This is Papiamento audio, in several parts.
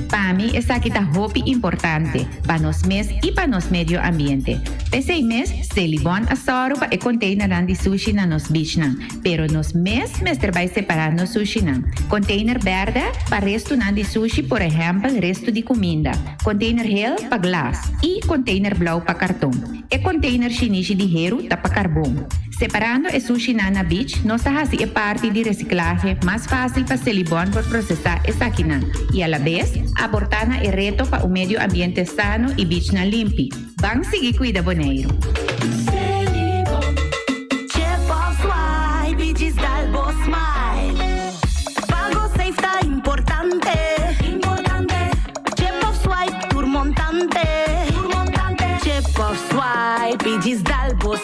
pa Pa mi esaki ta hopi importante, pa nos mes i pa nos medio ambiente. P'esei mes, Selibon a sòru pa e konteinernan di sushi na nos bichnan, pero nos mes mester bai separá nos sushinan. Konteiner bèrdè pa restunan di sushi, por ehèmpel restu di kuminda, konteiner hel pa glas i konteiner blou pa karton. E konteiner shinishi di heru ta pa karbon. Separando e sushinan na beach, nos ta hasi e parti di resiklahe mas fásil pa Selibon por prosesá esakinan i alabes aportá na e reto pa un medio ambiente sano i beachnan limpi. Ban sigui kuida Boneiru!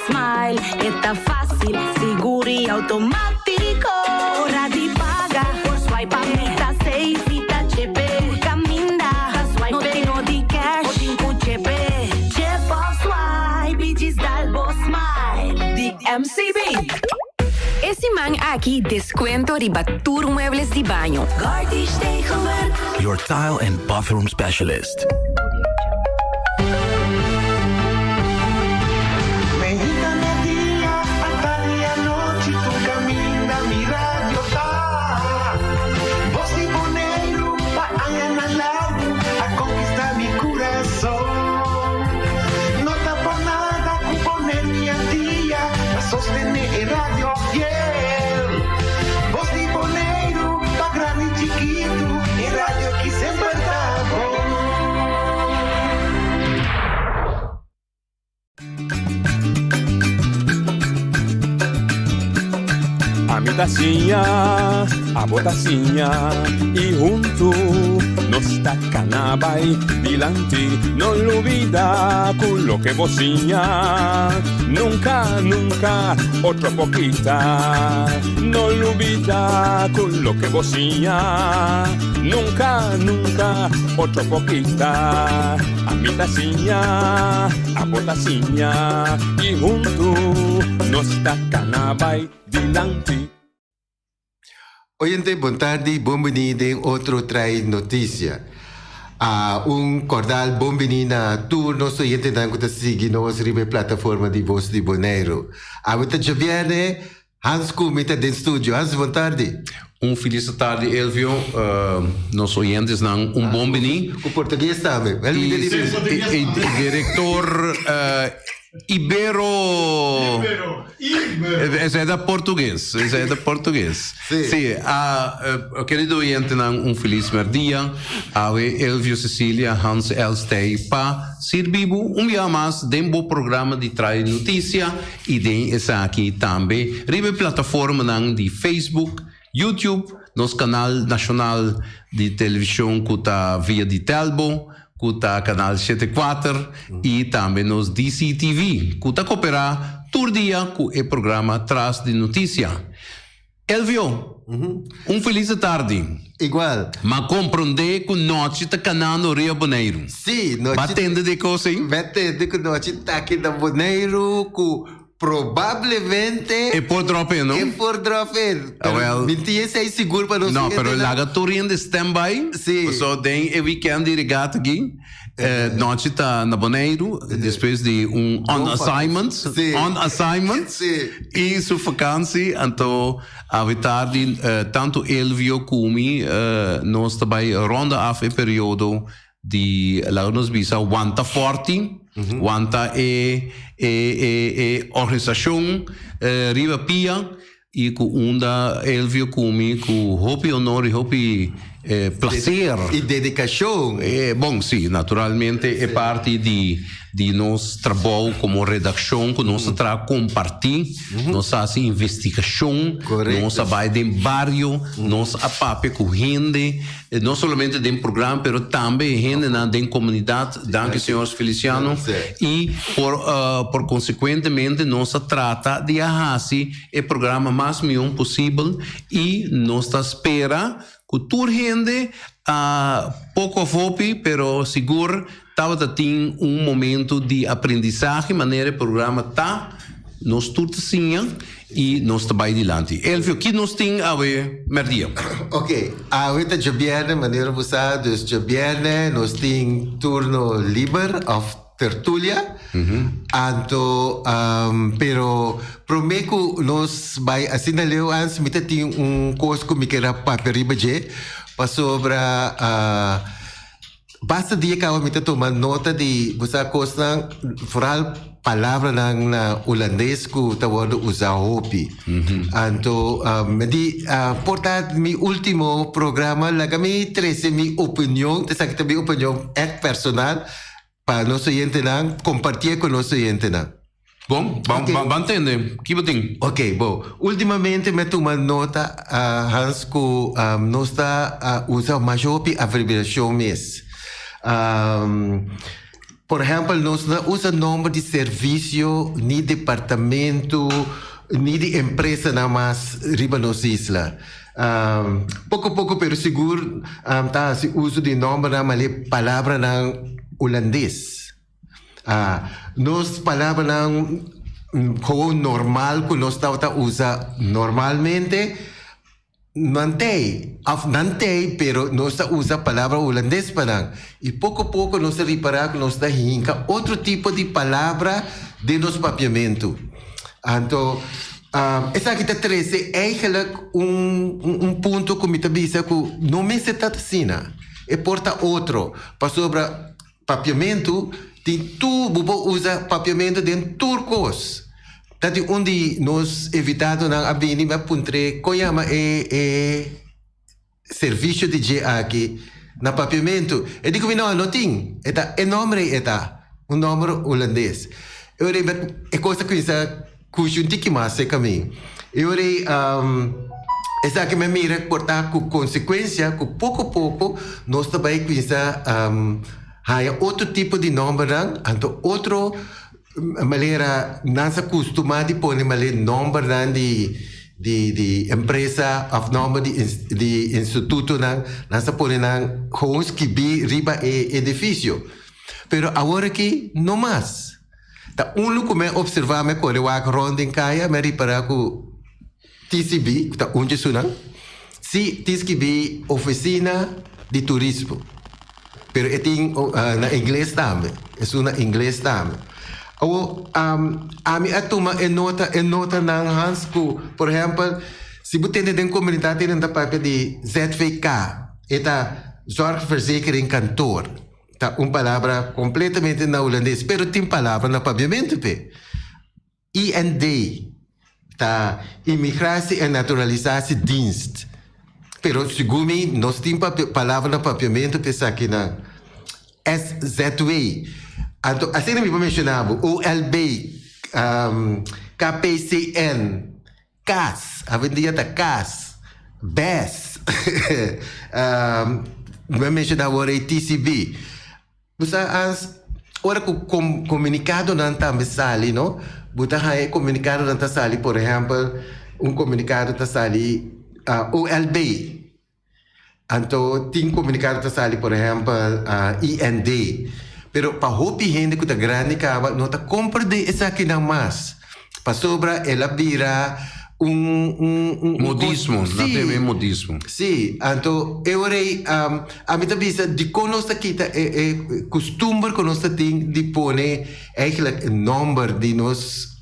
Smile, e ta fásil, sigur i outomátiko. Ora di paga, por swipe pa mi ta safe i ta chepe. Tur kaminda, no tin no di cash, bo tin ku chepe. Chep òf swipe i djis dal bo smile. Di MCB. E siman aki descuento riba tur muebles di baño. Gartish Tegelwerk. Your tile and bathroom specialist. Ami ta siña, abo ta siña y huntu nos ta cana bay dilanti. No lubida cu loke bo siña nunca, nunca otro por kita. No lubida cu loke bo siña nunca, nunca otro por kita. Ami ta siña, abo ta siña y huntu nos ta cana bay dilanti. Oyente bon tardi, bon bini den otro Trae Noticia. A un cordal bon bini na tur nos oyentenan cu ta sigui nos riba e plataforma di Voz di Boneiru. Awe ta djabierne, Hans cu mi ta den studio. Hans, bon tardi. Un feliz tardi Elvio, nos oyentesnan un bon bini. Cu portugues tambe. Y director Ibero. Ibero. Esei ta portugues, esei ta portugues. Sí. Sí, querido oyentenan un feliz merdia. Awe Elvio Cecilia, Hans Elstey pa sirbi bo un bia mas den bo programa di Trae Noticia y den esaki tambe riba e plataformanan di Facebook, YouTube, nos canal nacional di television cu ta via di Telbo, cu ta canal shete kuater y tambe nos DCTV cu ta coopera tur dia cu e programa Tras di Noticia. Elvio, un feliz tardi. Igual. M'a comprende cu nochi ta canando riba Boneiru. Sí, nochi. B'a tende di e cos ey? B'a tende cu nochi ta aki na Boneiru cu Probablemente. E por drop in, no? E por drop in. Pero Wel, mi tin esei sigur pa nos No, pero hendenan. laga tur hende standby. Sí. Paso den e weekend di regata aki, eh, nochi ta na Boneiru, despues di un on Bon assignment, Sí. on assignment, Sí. y su vakantie, anto awe tardi, eh, tanto Elvio cu mi, eh, nos ta bay ronda af e periodo di laga nos bisa wanta forti, wanta e e e e organisashon riba pia i ku unda Elvio ku mi ku hopi honor i hopi plaser. I dedikashon. Bon si, naturalmente e parti di di nos trabou komo redakshon ku nos ta traha kompartí, nos a hasi investigashon, nos a bai den bario, nos a papia ku hende, no solamente den programa pero tambe e hendenan den komunidat, danki señor Feliciano, i por por konsekuentemente nos a trata di a hasi e programa mas mihó posibel i nos ta spera ku tur hende a poko of hopi pero sigur Tabata tin un momento di aprendisahe manera e programa ta, nos tur ta siña. I nos ta bai dilanti. Elvio, ki nos tin awe merdia? Ok, awe ta djabièrnè, manera bo sa, dus djabièrnè nos tin turno liber òf tertulia. Anto, pero promé ku nos bai asina leu ans, mi ta tin un kos ku mi kier a papia riba dje, pasobra Basta dia kaba mi ta tuma nota di bo sa kosnan, vooral palabranan na Hulandes ku ta wòrdu usá hopi. Anto mi di por ta mi último programa laga mi trese mi opinion, esaki ta mi opinion ègt personal pa nos oyentenan, kompartié ku nos oyentenan. Bon, ban, ban, ban tende. Ki bo tin? Ok, bo. Ultimamente mi a tuma nota, Hans, ku nos ta usa masha hopi abreviashon mes. Por ehèmpel, nos no ta usa nòmber di servisio, ni departamento, ni di empresanan mas riba nos isla. Poko poko pero sigur ta hasi uso di nòmbernan, male palabranan hulandes. Nos palabranan gewoon normal ku nos tabata usa normalmente nan t'ei òf nan t'ei pero nos ta usa palabra hulandes pa nan i poko poko nos ta ripará ku nos ta hinka otro tipo di palabra den nos papiamentu. Anto esaki ta trese eigenlijk un un punto ku mi ta bisa ku no mester ta asina, e por ta otro pasobra. Papiamentu tin tur, bo por usa papiamentu den tur kos. Ta di un di nos invitadonan a bini mi a puntr'é kon yama e e servisio di dje aki na papiamentu. E di ku mi no, no tin. E ta e nòmber ei e ta, un nòmber hulandes. E ora ei e kos a kuminsá kushi un tiki mas serka mi. E ora ei esaki mi a mira por ta ku konsekuensia ku poko poko nos ta bai kuminsá haña otro tipo di nòmbernan, anto otro manera nan sa kustumá di pone male nòmbernan di di di empresa òf nòmber di di institutonan, nan sa pone nan gewoon skibí riba e edifisio. Pero awor aki no mas. Ta unu ku mi a opservá, mi a kore wak rònt den kaya, mi a ripará ku TCB, ku ta un dje esunnan, sí tin skibí Ofisina di Turismo, pero e tin na ingles tambe, esun na ingles tambe. Awor, ami a tuma e nota, e notanan, Hans, ku por ehèmpel, si bo tende den komunidat nan ta papia di ZVK, e ta Zorgverzekering Kantoor. Ta un palabra completamente na hulandes, pero tin palabra na papiamentu p'e. IND ta Immigratie en Naturalisatie Dienst. Pero segun mi nos tin palabra na papiamentu p'e esakinan. SZW. Anto asina mi por menciona bo, OLB, KPCN. Cas, awendia ta cas, bes, mi a menciona awor ei TCB. Bo sa Hans, ora cu comunicadonan tambe sali no, bo ta haya e comunicadonan ta sali por ehempel un comunicado ta sali OLB. Anto tin comunicado ta sali por ehempel IND. Pero pa hopi hende cu ta grandi caba no ta comprende esakinan mas. Pasobra el a bira un un un Modismo, nan ta yama e modismo. Si, anto e ora ei ami ta bisa dicon nos ta kita e e custumber cu nos ta tin di pone eigenlijk e nomber di nos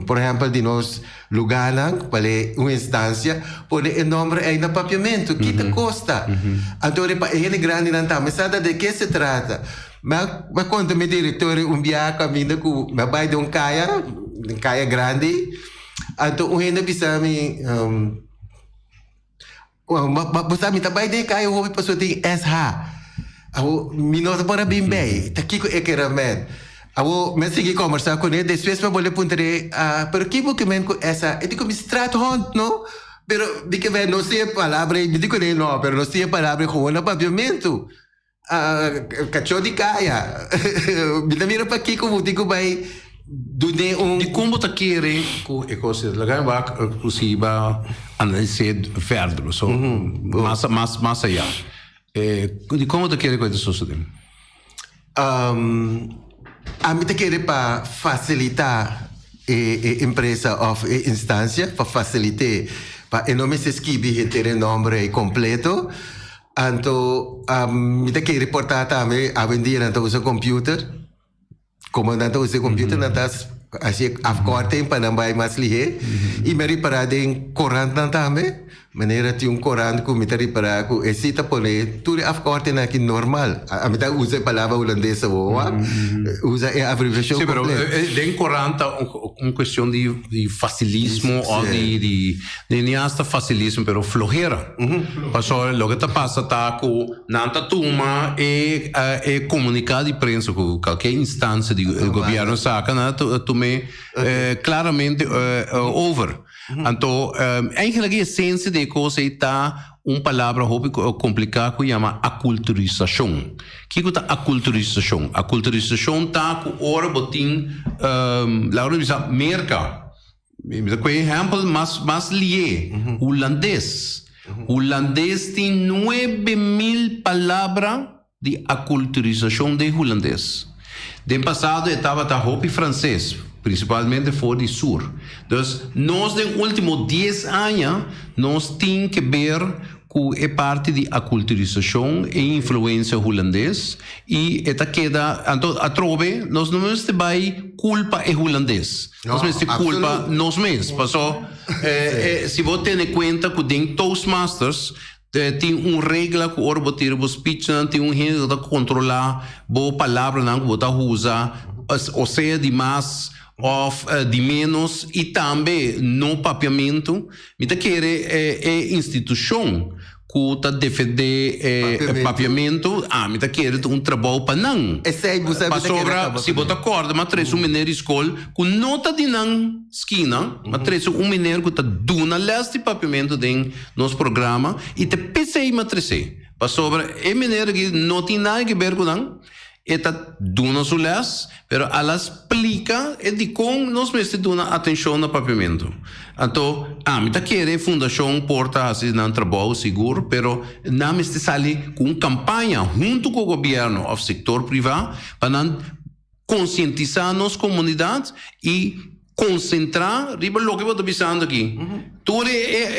Por ehempel di nos lugánan, kual un instansia, pone e nomber ei na papiamentu. Ki ta kosta? Anto pa e hende grandinan tambe sa ta de ke se trata. Mi a konta mi direktor un biaha kaminda ku mi a bai den un kaya, den kaya grandi, anto un hende a bisa mi, Bo sa mi ta bai den e kaya hopi pasobra tin SH. Awor mi no ta por a bin bei. Ta kiko e kere men? Awor mi a sigui kombersá kuné. Despues mi a bolbe puntr'é, pero ki bo ke men ku SH? E di ku mi straathond no. Pero mi ke bai no siña e palabra ei. Mi di kuné no, pero no siña e palabra ei gewoon na papiamentu. Kachó di kaya. Mi ta mira pakiko bo tin ku bai dun'é un. Dikon bo ta kere ku e kos ei? Laga mi wak ku si bo analis'é verder, so mas mas mas ayá. Dikon bo ta kere ku e ta sosodé? Ami ta kere pa fasilitá. e e empresa òf e instansia pa fasilit'é pa e no mester skibi henter e nòmber ei kompleto. Anto mi ta kere portá tambe awendia nan ta usa computer. Como nan ta usa e computer nan ta haci e afkorting pa nan bai mas lihé. I mi a ripará den korantnan tambe. Manera tin un korant ku mi ta ripará ku e si ta pone tur e afkortingnan aki normal. Ami ta usa e palabra hulandes awor, wak. Usa e abreviashon Sí, pero kompleto. den korant ta un kuestion di fasilismo òf di Ni hasta facilismo pero flojera. Pasobra loke ta pasa ta cu nan ta tuma e e comunica di prensa cu cualkier instancia di gobierno saca nan ta tum'e claramente over. Anto eigenlijk e esencia di e cos ey ta un palabra hopi complica cu yama aculturisacion. Kico ta aculturisacion? Aculturisacion ta cu ora bo tin laga nos bisa Merca. Mi ta koe ehèmpel mas mas lié, hulandes. Hulandes tin 9000 palabra di akulturisashon den hulandes. Den pasado e tabata hopi franses, prinsipalmente for di sur. Dus nos den último dies aña nos tin ke ber ku e parti di akulturisashon e influensia hulandes i e ta keda anto atrobe nos no mester bai kulpa e hulandes nos mester kulpa nos mes paso si bo tene kuenta ku den Toastmasters tin un regla ku ora bo tira bo speechnan tin un hende ku ta kontrola bo palabranan ku bo ta usa osea di mas òf di ménos i tambe no papiamentu. Mi ta kere e institushon ku ta defendé e papiamentu, ami ta kere ta un trabou pa nan. Pasobra si bo ta kòrda mi a trese un meneer di skol ku no ta di nan skina, mi a trese un meneer ku ta duna lès di papiamentu den nos programa i ta p'esei mi a tres'é. Pasobra e meneer aki no tin nada ke ber ku nan. E ta duna su les, pero a la splika e dikon nos mester duna atenshon na papiamentu. Anto, ami ta kere e fundashon por ta hasi nan trabou sigur, pero nan mester sali ku un kampaña huntu ku gobièrnu òf sektor privá pa nan konsientisá nos komunidat i Konsentrá riba loke bo ta bisando aki. Tur e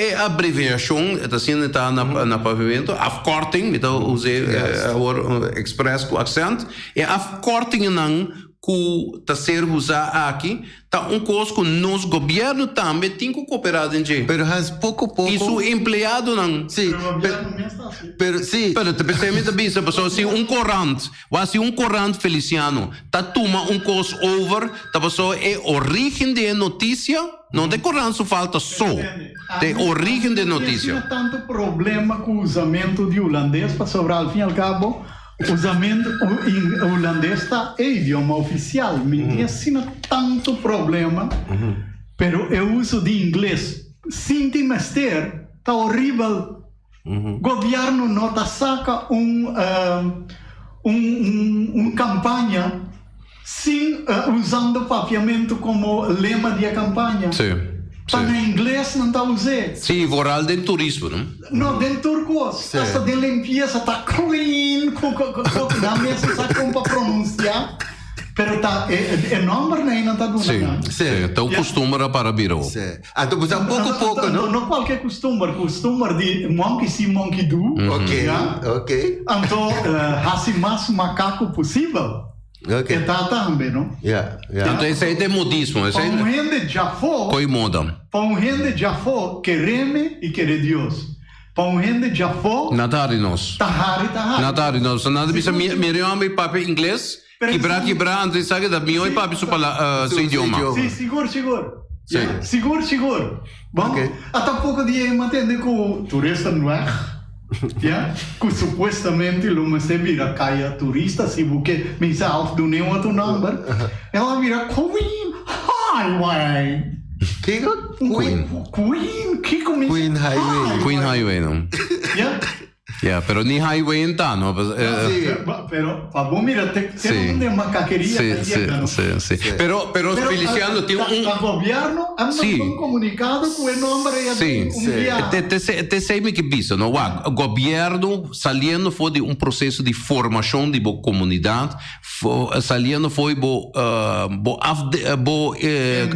e abreviashon e ta asina ta na na papiamento, afkorting, mi ta us'é awor express ku aksènt, e afkortingennan ku ta ser usá aki ta un kos ku nos gobièrnu tambe tin ku koperá den dje. Pero Hans, poko poko. I su empleadonan. Sí, pero sí. Pero ta p'esei mi ta bisa, pasobra si un korant Wak si un korant Feliciano ta tuma un kos over ta pasobra e origen di e notisia no ta e korant su falta so, ta e origen di e notisia. No tin tantu problema ku usamentu di hulandes pasobra al fin i al kabo usamentu hulandes ta e idioma ofisial. Mi no tin asina tantu problema pero e uso di ingles sin tin mester ta horibel. Gobierno no ta saca un un campaña sin usando papiamento como lema di e campaña. Sí, Ta sí. na ingles nan ta us'é. Sí, vooral den turismo, no? No, den tur cos. Sí. Hasta den limpieza ta clean, cu cu cu nan mes no sa con pa pronuncia. Pero ta e e nomber nan nan ta duna Sí, nan. sí. Ta un costumber a para bira hopi. Sí. Anto bo sa poko poko, no? No kualke kustumber, kustumber di monkey see monkey do. Ok, Ya. ok. Anto hasi mas makaku posibel. Ok. E ta tambe, no? Ya, ya. Anto esei ta e modismo, Pa esei un hende djafó, koi moda. pa un hende djafó kereme i kere Dios. Pa un hende djafó. Na ta hari nos. Ta hari, ta hari. Na ta hari nos. Nan ta bisa mi mi homber papia ingles. Kibra kibra anto esaki ta mihó e papia su pala su idioma. Sí, sigur sigur. Sí. Sigur sigur. Bon, ata poko di e mantende ku toeristenweg, ya, ku supuestamente lo mester bira kaya turista si bo ke mi sa of dun'é un otro nòmber, el a bira Queen Highway. Kiko? Queen. Queen, kiko mi Queen Highway. Queen Highway no. Ya. Ja, pero ni highway en ta, no? Sí. Pero pa bo mira te te unda e makakeria ta yega, no? Sí, sí, sí. Pero, pero, Feliciano, tin un... Ta gobierno a manda un comunicado cu e nomber ei a bin un biaha. Te, te, te esei mi ke bisa, no? Wak, gobierno saliendo for di un proceso di formacion di bo comunidad, saliendo for di bo, bo afde, bo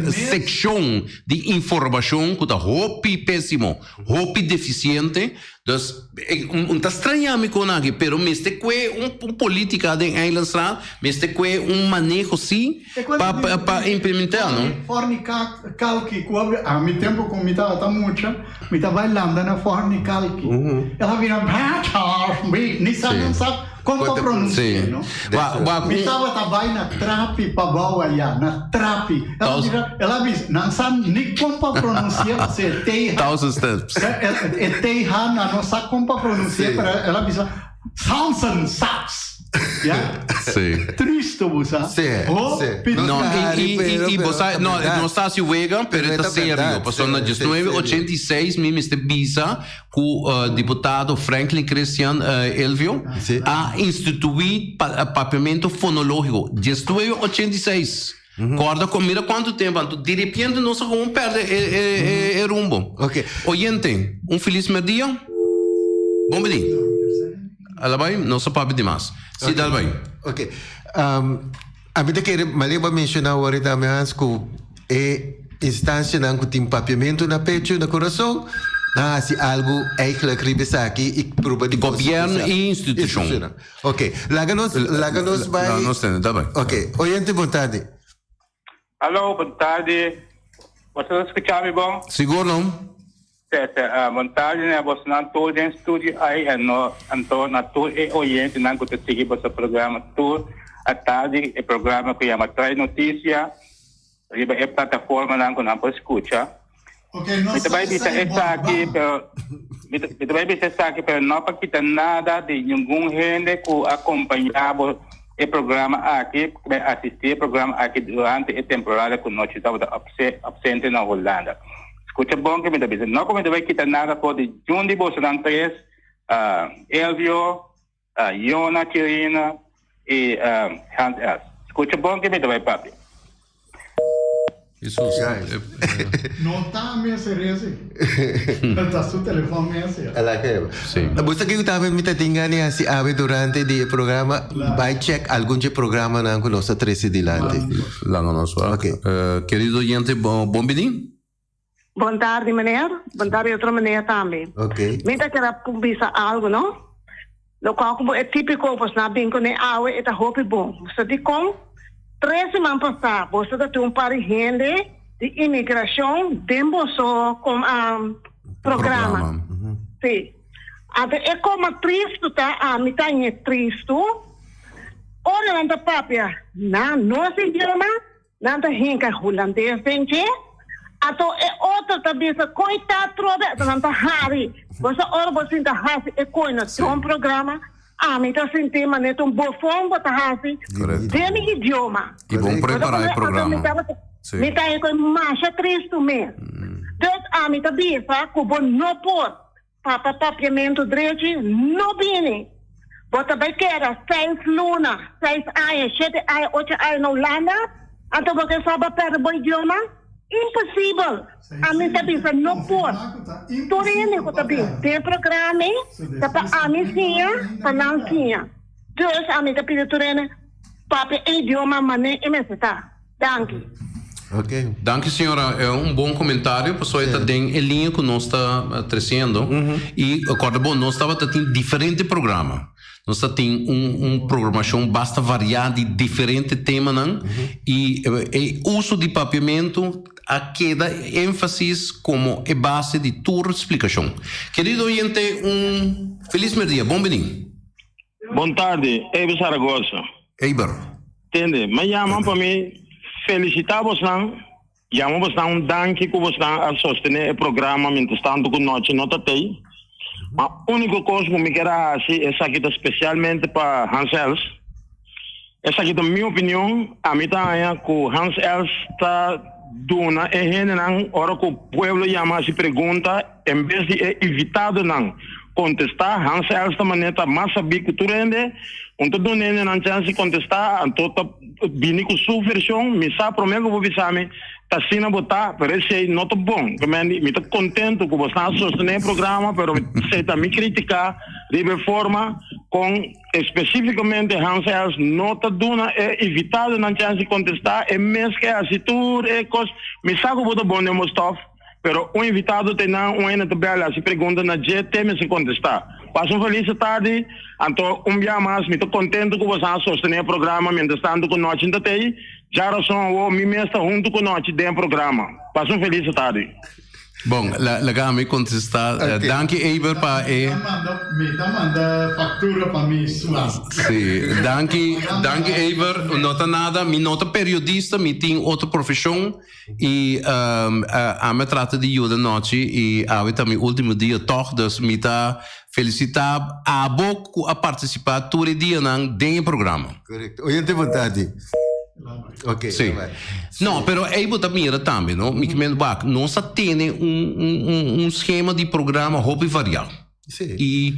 seccion di informacion cu ta hopi pesimo, hopi deficiente. Dus, un ta straña mi con aki, pero mester cue un politica den Eilandstraat, mester cue un maneho si pa pa implementa, no? Forni kalki cu a mi tempo cu mi tabata mucha, mi ta bay landa na forni kalki. El a bira ni sa nan sa Kon pa pronunsi'é, no? Mi tabata bai na trapi pabou ayá, na trapi. El a bira, el a bisa, nan sa ni kon pa pronunsi'é, pasobra e TH. Thousand steps. E TH nan no sa kon pa pronunsi'é, pero el a bisa, Thousand steps. Ya? Sí. Tristo bo sa. Sí, Hopi sí. No, Nos i, i, i, i bo sa, no, no ta hasi wega, pero e ta serio. Pasobra na 1986 mi mester bisa ku diputado Franklin Christian Elvio a instituí papiamentu fonológiko diesnuebe ochenta i seis. Kòrda ku mira kuantu tempu anto diripiente nos a komo pèrdè e rumbo. Oyente, un felis mèrdia. Bon bini. Ala bai, nos a papia dimas. Si, dal bai. Ok. Ami ta kere, Maria bo a menshoná awor tambe Hans ku e instansianan ku tin papiamentu na pechu, na kurason, nan hasi algu eigenlijk riba esaki i prueba di Gobièrnu i institushon. Ok, laga nos, laga nos bai. Laga nos tende, ta bai. Ok, oyente bon tardi. Alo, bon tardi. Boso ta skucha mi bon? Sigur no. Tete, bon tardi na bosonan tur den studio ai en no anto na tur e oyentenan ku ta sigui boso programa tur atardi, e programa ku yama Trae Noticia riba e plataformanan ku nan por skucha. Mi ta bai bisa esaki pero mi ta bai bisa esaki pero no pa kita nada di ningun hende ku a kompañá bo e programa aki, ku bai asistí e programa aki durante e temporada ku nochi tabata absente na Hulanda. Skucha bon ke mi ta bisa. No ku mi ta bai kita nada for di jun di bosonan tres, Elvio, Yona, Chirina i Hans Els. Skucha bon ke mi ta bai papia. Jesus. No ta mester ese. Ta su telefon mester. Sí. Bo sa kiko tambe mi ta tin gana di hasi awe durante di e programa? Bai check algun dje programanan ku nos a trese dilanti. Laga nos wak. Ok. Kerido oyente, bon bini. Bon tardi meneer, bon tardi otro meneer tambe. Ok. Mi ta kere bisa algo no. Locual cu bo e tipico bos na bin cune awe e ta hopi bon. Bo sa dicon? Tres siman pasa boso ta tin un par di hende di inmigracion den boso programa. Si. Anto e coma tristo ta ami ta ñe tristo ora nan ta papia na nos idioma. Nan ta hinka hulandes den dje, anto e otro ta bisa koe ta atrobe, anto nan ta hari. Bo sa ora bo sinta hasi e koe na don programa, ami ta sinti manera ta un bofon bo ta hasi den mi idioma. I bon prepara e programa. Mi ta e koe masha tristu mes. Dus ami ta bisa ku bo no por Papa papiamentu drechi no bini. Bo ta bai keda seis luna, seis aña, shete aña, ocho aña na Hulanda, anto bo ke sa bo perde bo idioma? Imposibel! Ami ta bisa no por. Tur hende ku ta bin den programa ei ta pa ami siña, pa nan siña. Dus ami ta pidi tur hende papia e idioma manera e mester ta. Danki. Ok. Danki señora, e un bon comentario pasobra e ta den e liña cu nos ta treciendo y acorda bo nos tabata tin diferente programa. Nos ta tin un un programacion basta varia di diferente temanan y e uso di papiamento a keda enfasis como e base di tur splicacion. Kerido oyente un feliz merdia, bon bini. Bon tardi, Eber Zaragoza. Eber. Tende, mi a yama pa mi felicita bosnan, yama bosnan un danki cu bosnan a sostene e programa mientras tanto cu nochi no ta tey. Ma unico cos cu mi kier a haci, esaki ta specialmente pa Hans Els. Esaki ta mi opinion, ami ta haña cu Hans Els ta duna e hendenan ora cu pueblo yama haci pregunta en bes di e invitadonan. kontestá. Hans Els ta manera ta mas sabí ku tur hende. Un ta duna hendenan chèns di kontestá, anto ta bini ku su vershon. Mi sa promé ku bo bisa mi ta asina bo ta, pero esei no ta bon. Ke men di, mi ta kontentu ku bosnan a sostené e programa, pero esei ta mi kritika riba e forma kon espesífikamente Hans Els no ta duna e invitadonan chèns di kontestá. E mes ke hasi tur e kos. Mi sa ku bo ta bon den bo stòf. Pero un invitado te nan un hende ta bel hasi pregunta na dje te mester contesta. Pasa un feliz tardi, anto un bia mas mi ta contento cu bosan a sostene e programa mientras tanto cu Nochi nta tey, djarason awo mi mes ta hunto cu Nochi den e programa. Pasa un feliz tardi. Bon, laga ami contesta. Danki Eber pa e. Mi ta manda factura pa mi sua. Si, danki, danki Eber. No ta nada, mi no ta periodista, mi tin otro profesion. I ami a trata di yuda nochi i awe ta mi ultimo dia tog, dus mi ta felicita abo cu a participa tur e dianan den e programa. Correcto. Oyente bon tardi. Ok, Sí. bye. No, pero ey bo ta mira tambe, no? Mi kimen wak, nos a tene un, un, un, un schema di programa hopi variá. Sí. I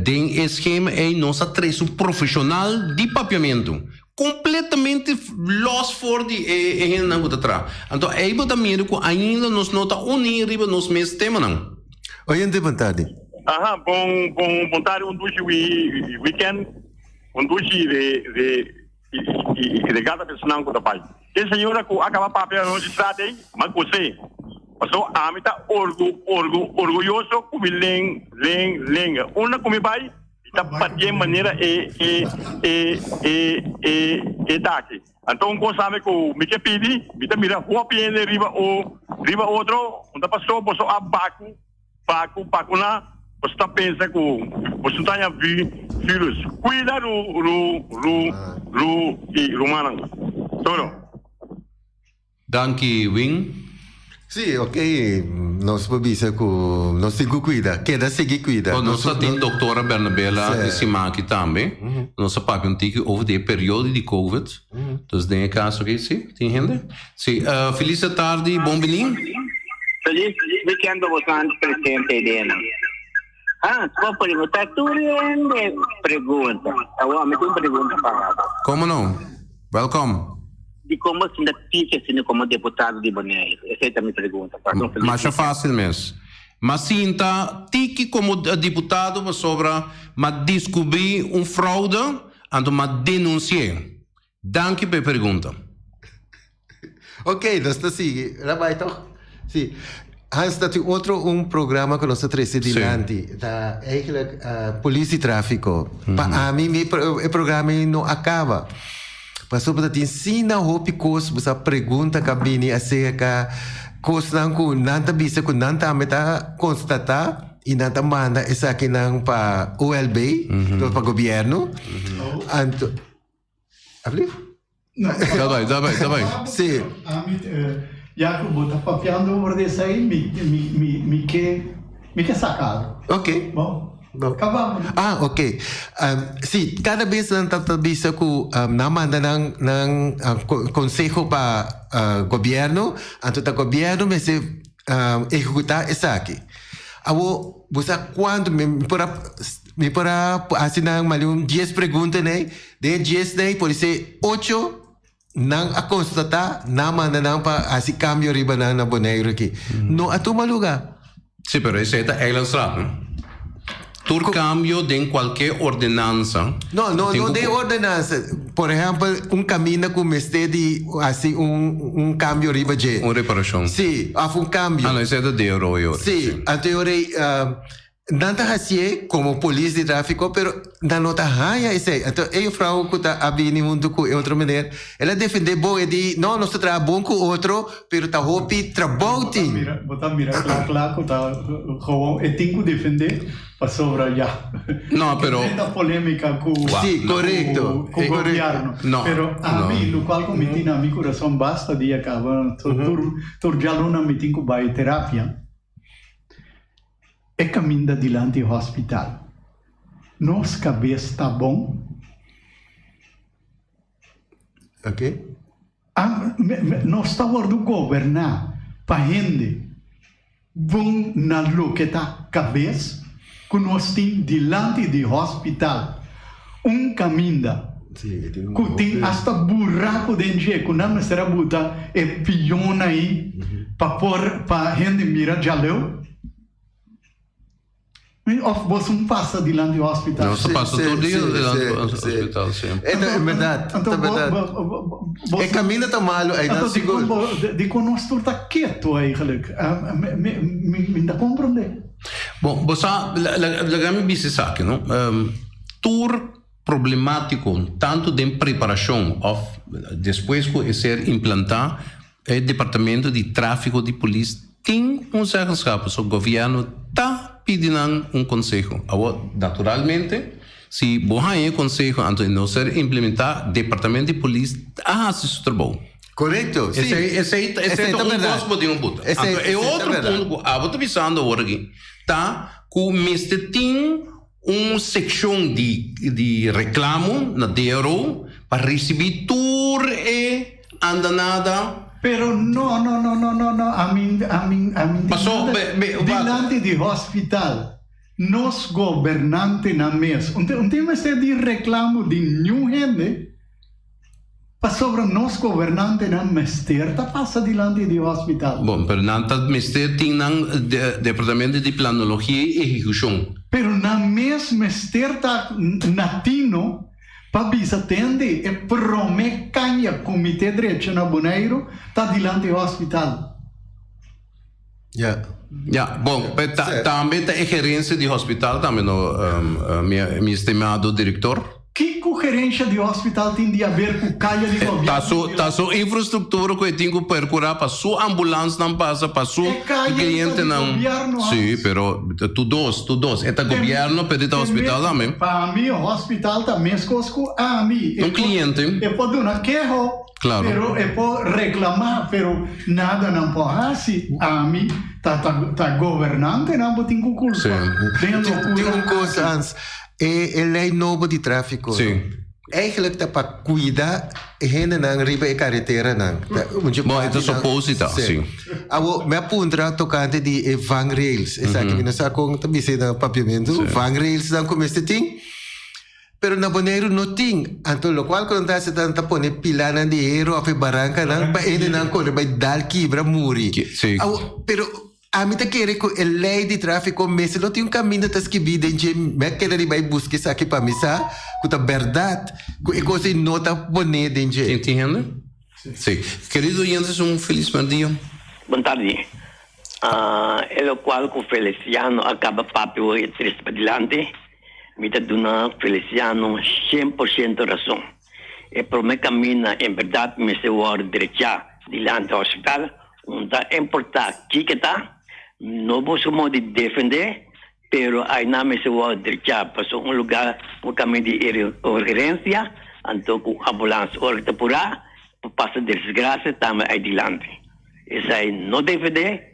den e schema ey nos a trece un profesional di papiamento. Completamente los for di e e hendenan cu ta traha. Anto ey bo ta mira cu ainda nos no ta uni riba nos mes temanan. Oyente bon tardi. Aha, bon bon bon tardi un dushi weekend un dushi de de i regata personan ku ta bai. E señora ku a kaba papia anochi trat ei, m'a gos'é. Pasobra ami ta orgu orgu orguyoso ku mi len len lenga. Unda ku mi bai, mi ta batié manera e e e e e e ta aki. Anto un kos tambe ku mi ke pidi, mi ta mira hopi hende riba o riba otro, unda pasó boso a baku Baku bakuna boso ta pensa ku boso ta haña vi virus. Kuida ru ru ru ru i rumannan. Toro. Danki Win. Sí, ok, nos por bisa ku nos tin ku kuida, keda sigui kuida. Bon, nos ta tin doktora Bernabela di siman aki tambe. Nos a papia un tiki over di e periodo di covid. Dus den e kaso aki, sí, tin hende? Sí, felis tardi, bon bini. Felis weekend pa bosan presente ideanan. Hans, bo pregunta tur hende pregunta. Awor mi tin un pregunta pa abo. Como no? Welkom. Di con bo sinta tiki asina como deputado di Boneiru? Esei ta mi pregunta. Pasa un felis Masha weekend. fácil mes. M'a sinta tiki como diputado pasobra m'a descubrí un fraude, anto m'a denunci'é. Danki pa e pregunta. Ok, nos ta sigui. La bai toch? Si. Hans, ta tin otro un programa ku nos ta trese dilanti. Ta eigenlijk polis di tráfiko. Pa ami mi e programa ei no a kaba. Pasobra ta tin sina hopi kos bo sa pregunta ka bini aserka kosnan ku nan ta bisa ku nan tambe ta konstatá i nan ta manda esakinan pa OLB, pa gobièrnu. Anto. Alsjeblieft. Ta bai, ta bai, ta bai. Sí. Ami, ya ku bo ta papiando over di esei, mi, mi, mi, mi ke, mi ke saka algu. Oké. Bon, Bon. kaba. Ah, oké. Sí, kada bes nan ta ta bisa ku nan manda nan nan konseho pa gobièrnu, anto ta gobièrnu mester ehekutá esaki. Awor, bo sa kuantu, mi por a Mi por a hasi nan mali un dies pregunta nei, den e dies nei por ser ocho nan a constata, nan manda nan pa hasi cambio riba nan na Boneiru aki. No a tuma luga. Sí, pero esei ta Eilandstraat, no? Tur cambio den cualke ordenansa. No, no, tin no cu den ordenansa. Por ehempel, un caminda cu mester di hasi un, un cambio riba dje. Un reparacion. Sí, of un cambio. Ah, no, esei ta DRO e ora. Sí, anto e ora ei, Nan ta hacié como polis di trafico, pero nan no ta haya esey. Anto e juffrouw cu ta a bini hunto cu e otro meneer, el a defende bon, e di, no, nos ta traha bon cu otro, pero ta hopi trabou tin. Bo ta mira cla cla cu ta gewoon e tin cu defende pasobra ya. No, pero. E ta polemica cu. Si, corecto. Cu gobierno. No, Pero ami, locual cu mi tin na mi curason basta dia caba, tur djaluna mi tin cu bay terapia. E kaminda dilanti hospital. Nos kabes ta bon? Ok. Ah, me, me, nos ta wordu goberná pa hende bon na loke ta kabes? ku nos tin dilanti di hospital, un kaminda ku tin asta buraku den dje ku nan mester a buta e pion ei pa por pa hende mira djaleu? Of boso un pasa dilanti hospital? Nos ta pasa tur dia dilanti hospital, si. E ta berdad, ta berdad. E caminda ta malo einan sigur. Anto dikon nos tur ta keto eigenlijk? Mi ta comprende. Bon, bo sa, laga mi bisa esaki, no? Tur problematico, tanto den preparacion of despues cu e ser implanta, E departamento di tráfiko di polis tin un zeggenschap, pasobra gobièrnu ta pidi nan un konseho. Awor, naturalmente, si bo haña e konseho anto e no ser implementá, departamento di polis a hasi su trabou. Korekto, si. Esei, esei, esei ta un kos ku bo tin ku buta. Anto e otro punto ku abo ta bisando awor aki ta ku mester tin un sekshon di di reklamo na DRO pa risibí tur e andanada. Pero no, no, no, no, no, no, ami, ami, ami tin Paso, nada be, be, wak. dilanti di hospital. Nos gobernantenan mes, un tin, un tin mester di reklamo di niun hende. Pasobra nos gobernantenan mester ta pasa dilanti di hospital. Bon, pero nan ta mester tin nan departamento di planologia y ehecucion. Pero nan mes mester ta na tino pa bisa tende e prome caña cu mi te drecha na Boneiru ta dilanti hospital. Ja. Ja, bon, pe ta, tambe ta e gerencia di hospital tambe no, mi, mi estimado director. Kiko gerencia di hospital tin di haber cu caya di gobierno? Ta su, ta su infrastructura cu e tin cu percura pa su ambulancenan pasa, pa su E caya ta di clientenan. gobierno, Hans. Sí, pero tu dos, tu dos. E ta gobierno, pero e ta hospital tambe. Pa mi hospital ta mescos cu ami. Un cliente. E por duna keho. Claro. Pero e por reclama, pero nada nan por haci. Ami ta ta ta gobernantenan bo tin cu culpa Sí. den Tin locura un cos aki. Hans, e e ley nobo di trafico Sí. no, eigenlijk ta pa cuida e hendenan riba e careteranan. Ta un dje Bon, e ta partinan suposita, Sí. sí. Awo, mi a puntra tocante di e vangrails. Esaki mi no sa con ta bisa na Papiamento. Sí. Vangrailsnan cu mester tin. Pero na Boneiru no tin. Anto lokual ku nan ta hasi ta nan ta pone pilanan di hero òf e barankanan pa hendenan kore bai dal kibra muri. Sí. Awo, pero ami ta kere ku e lei di tráfiko mester lo tin un kaminda ta skibí den dje. Mi a keda riba e buska esaki pa mi sa ku ta bèrdat ku e kos ei no ta poné den dje. Tin tin hende? Sí. Kerido oyentes un felis merdia. Bon tardi. E lokual ku Feliciano a kaba papia hoy e trese padilanti. Mi ta duna Feliciano 100% rason. E prome camina en berdad mester worde drecha dilanti hospital, un ta importa kiko ta, no boso modo di defende, pero ayna mester worde drecha pasobra un lugar un caminda di urgencia, anto cu ambulance ora ta pura por pasa desgracia tambe ay dilanti. Esai no defende,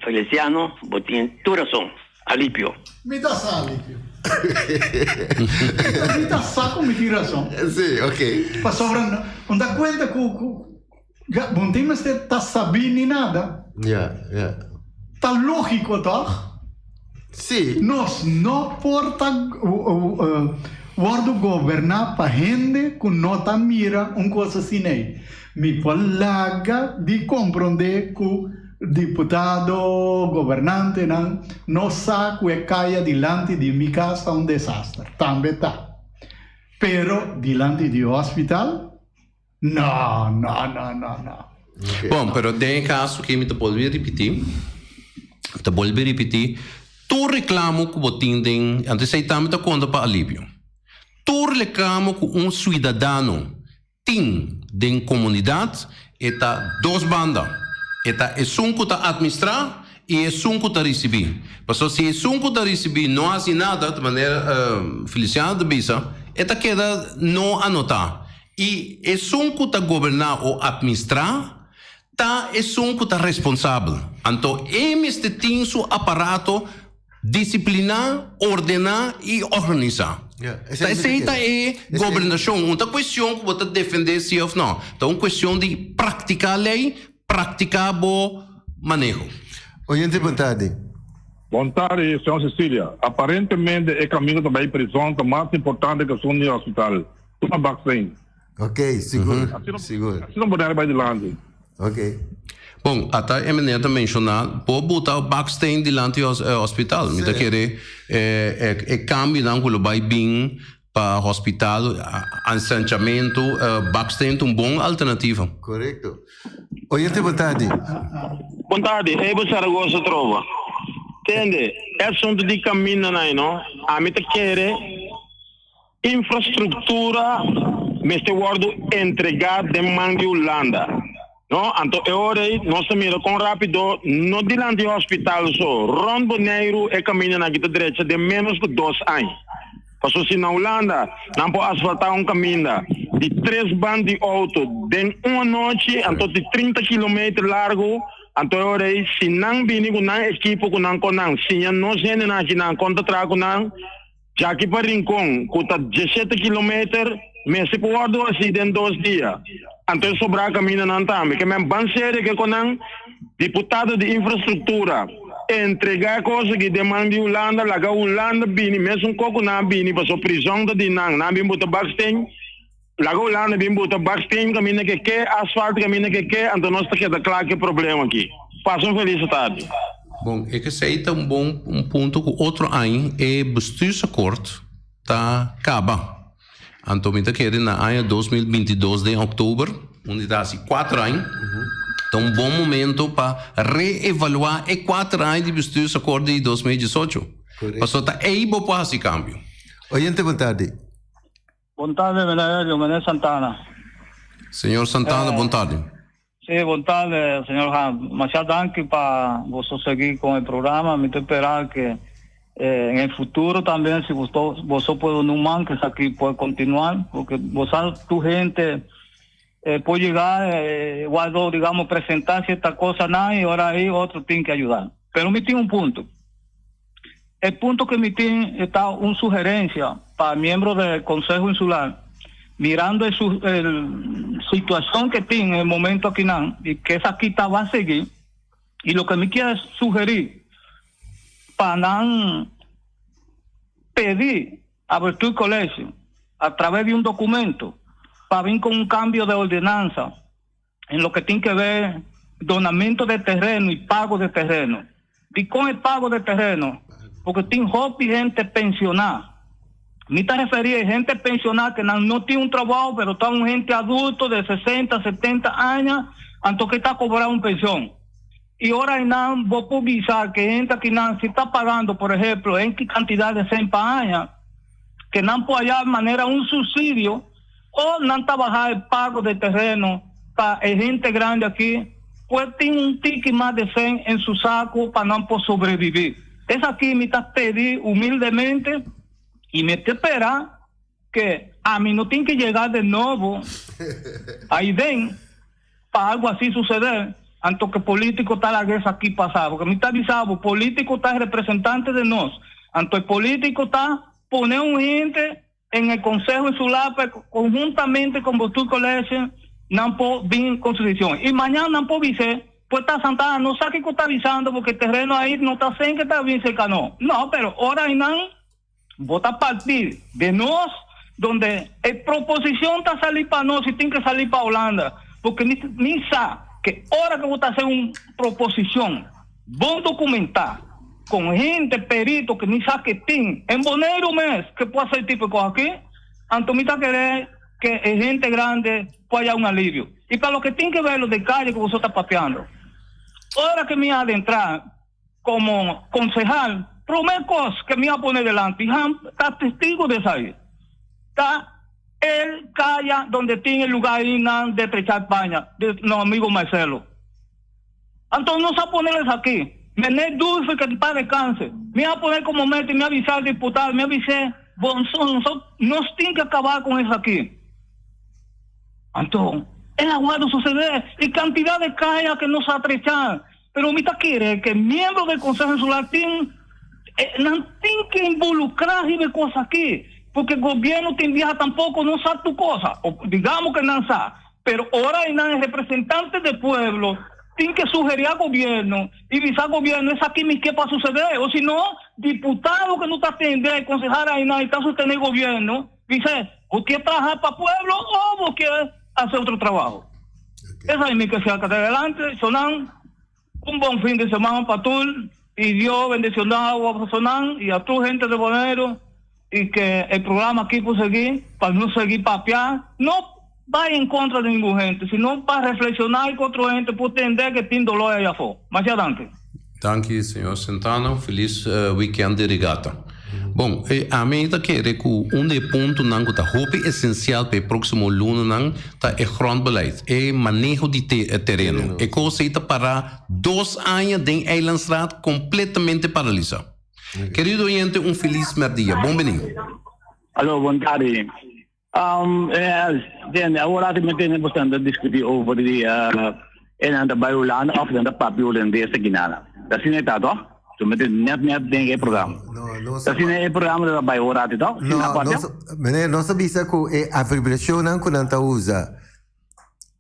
Feliciano bo tin tur rason. Alipio. Mi ta sa, Alipio. Mi ta sa ku mi tin rason. Sí, ok. Pasobra no ta kuenta ku ku bo no tin mester ta sabí ni nada. Ja, ja. Ta lógiko tòg? Sí. Nos no por ta wòrdu goberná pa hende ku no ta mira un kos asina ei. Mi por laga di komprondé ku diputado, gobernantenan no sa ku e kaya dilanti di mi kas ta un desaster. Tambe ta. Pero dilanti di hospital? No, no, no, no, no. Bon, pero den e kaso aki mi ta bolbe ripití, mi ta bolbe ripití, tur reklamo ku bo tin den, anto esei tambe ta konta pa alivio. Tur reklamo ku un suidadano tin den komunidat, e ta dos banda. E ta esun ku ta atministrá i esun ku ta risibí. Pasobra si esun ku ta risibí no hasi nada, di manera Feliciano ta bisa, e ta keda no anotá. I esun ku ta goberná o atministrá ta esun ku ta responsabel. Anto e mester tin su aparato disipliná, ordená i organisá. Ta esei ta e gobernashon. Un ta kuestion ku bo ta defendé si òf nò. Ta un kuestion di praktiká lei, praktiká bo maneho. Oyente bon tardi. Bon tardi, señor Cecilia. Aparentemente e kaminda ta bai prizòn ta mas importante ku esun di hospital. Tuma baksteen. Ok, sigur, sigur. Asina Bonaire bai dilanti. Ok. Bon, ata e meneer ta menshoná, por buta baksteen dilanti hospital. Mi ta kere e kambionan ku lo bai bin pa hospital, ensanchamentu, baksteen ta un bon alternativa. Korekto. Oyente bon tardi. Bon tardi, Abel Saragoza troba. Tende, e asuntu di kamindanan no, ami ta kere infrastruktura mester wòrdu entregá den man di Hulanda. No, anto e ora ei nos ta mira kon rápido, no dilanti hospital so, rònt Boneiru e kamindanan aki ta drecha den ménos ku dos aña. Pasobra si na Hulanda nan por asfaltá un kaminda di tres band di outo den un anochi, anto di 30 kilometer largu, anto e ora ei si nan bini ku nan ekipo ku nan kon nan siña nos hendenan aki nan kon ta traha ku nan, djaki pa Rincon ku ta 17 kilometer mester por wòrdu hasi den dos dia. Anto e sobrá kamindanan tambe. Ke men ban serio ke kon nan diputado di infrastruktura entregá e kos aki den man di Hulanda, laga Hulanda bini mesun kos ku nan a bini pasobra prizòn ta di nan, nan a bin buta baksteen, laga Hulanda bin buta baksteen kaminda ke ke, asfalt kaminda ke ke, anto nos ta keda kla ku e problema aki. Pasa un felis tardi. Bon, e kesei ta un bon un punto ku otro aña e bestuursakkoord ta kaba. Anto mi ta kere na aña 2022 den oktober, unda ta hasi kuater aña, ta un bon momento pa reevaluá e kuater aña di bestuursakkoord di 2018. Pasobra ta ei bo por hasi kambio. Oyente bon tardi. Bon tardi meneer Elio, meneer Santana. Señor Santana, bon tardi. Sí, bon tardi, señor Han. Masha danki pa boso seguir con e programa. Mi ta espera que eh, en el futuro también, si boso, boso puede un man, que esaki puede continuar, porque bosa tu gente eh, puede llegar, eh, guardo, digamos, presentar cierta cosa, nada, y ahora ahí otro tiene que ayudar. Pero mi tiene un punto. El punto que mi tiene está una sugerencia para miembros del Consejo Insular, mirando el, el situación que tiene en el momento aquí y que esa quita va a seguir, y lo que me quiere sugerir, para no pedir a Virtud Colegio, a través de un documento, para vir con un cambio de ordenanza en lo que tiene que ver donamiento de terreno y pago de terreno. Y con el pago de terreno, porque tiene hopi gente pensionada. Me te refería a gente pensionada que no, no tiene un trabajo, pero está un gente adulto de 60, 70 años, antes que está cobrando una pensión. Y ahora en vos publicar que gente que no, si está pagando, por ejemplo, en qué cantidad de 100 años, que no puede hallar manera un subsidio o no está bajar el pago de terreno para gente grande aquí, pues tiene un ticket más de 100 en su saco para no poder sobrevivir. Es aquí me está pedir humildemente y me te espera que a mí no tiene que llegar de nuevo ahí ven para algo así suceder antes que político está la guerra aquí pasada porque me está avisado político está representante de nos antes el político está poner un gente en el Consejo Insular pues, conjuntamente con Bostur Colegio no puedo bien con su decisión y mañana no puedo dice pues está Santana no sabe qué está avisando porque el terreno ahí no está cerca que está bien cerca no no pero ahora y no vota a partir de nos donde el proposición está salir para nos y tiene que salir para Holanda porque ni, ni sabe que ahora que vos hacer una proposición bon documentar con gente perito que ni sabe que tiene en Bonaire mes que puede hacer tipo de cosas aquí Antomita querer que el gente grande pueda hallar un alivio y para lo que tiene que ver los de calle que vos estás papeando ahora que me iba a adentrar como concejal, primer cosa que me iba a poner delante, y Han está testigo de esa ahí. Está el calla donde tiene el lugar ahí nan, de trechar paña, de nuestro amigo Marcelo. Entonces no se va a ponerles aquí. Mené Dulce que para descanse. Me iba a poner como meta y me avisar al diputado, me avisé, Bonzón, nos tiene que acabar con eso aquí. Entonces, el aguardo suceder y cantidad de calles que no se atrechan. Pero mita quiere que miembros del Consejo Insular tienen, eh, no tienen que involucrar y ver cosas aquí. Porque el gobierno te envía tampoco, no sabe tu cosa. O digamos que no sabe. Pero ahora hay el representante del pueblo Tin ke sugerí a gobièrnu i bisa gobièrnu esaki mi ke pa susedé o si no diputado ke no ta atendé konsehal ainan i ta sostené gobièrnu bis'é bo ke traha pa pueblo o bo ke hasi otro trabaho. Esaki mi ke saka adelante sonan un bon fin di semana pa tur i Dios bendiciona bosonan i a tur hente di Boneiru i ke e programa aki por sigui pa nos sigui papia no bai en kontra di ningun hende sino pa reflekshoná i ku otro hende por tende ke tin doló ei afó. Masha danki. Danki señor Sentana, felis weekend di regata. Bon, ami ta kere ku un di e puntonan ku ta hopi esensial pa e próksimo lunanan ta e grondbeleid, e maneho di tereno. E kos ei ta pará dos aña den Eilandsraad kompletamente paralisá. Kerido oyente un felis mèrdia. Bon bini. Alo, bon tardi. Um, eh, tende, awor ati me tende bastante discuti over di uh, en nan ta bai Hulanda of nan ta papia holandés aki nana. Dat is net dat, toch? Toen met net net denk ik programma. No, no. Dat is het programma dat bai hoor ati, toch? No, no, meneer, no sa bisa ku e abreviationnan ku nan ta usa.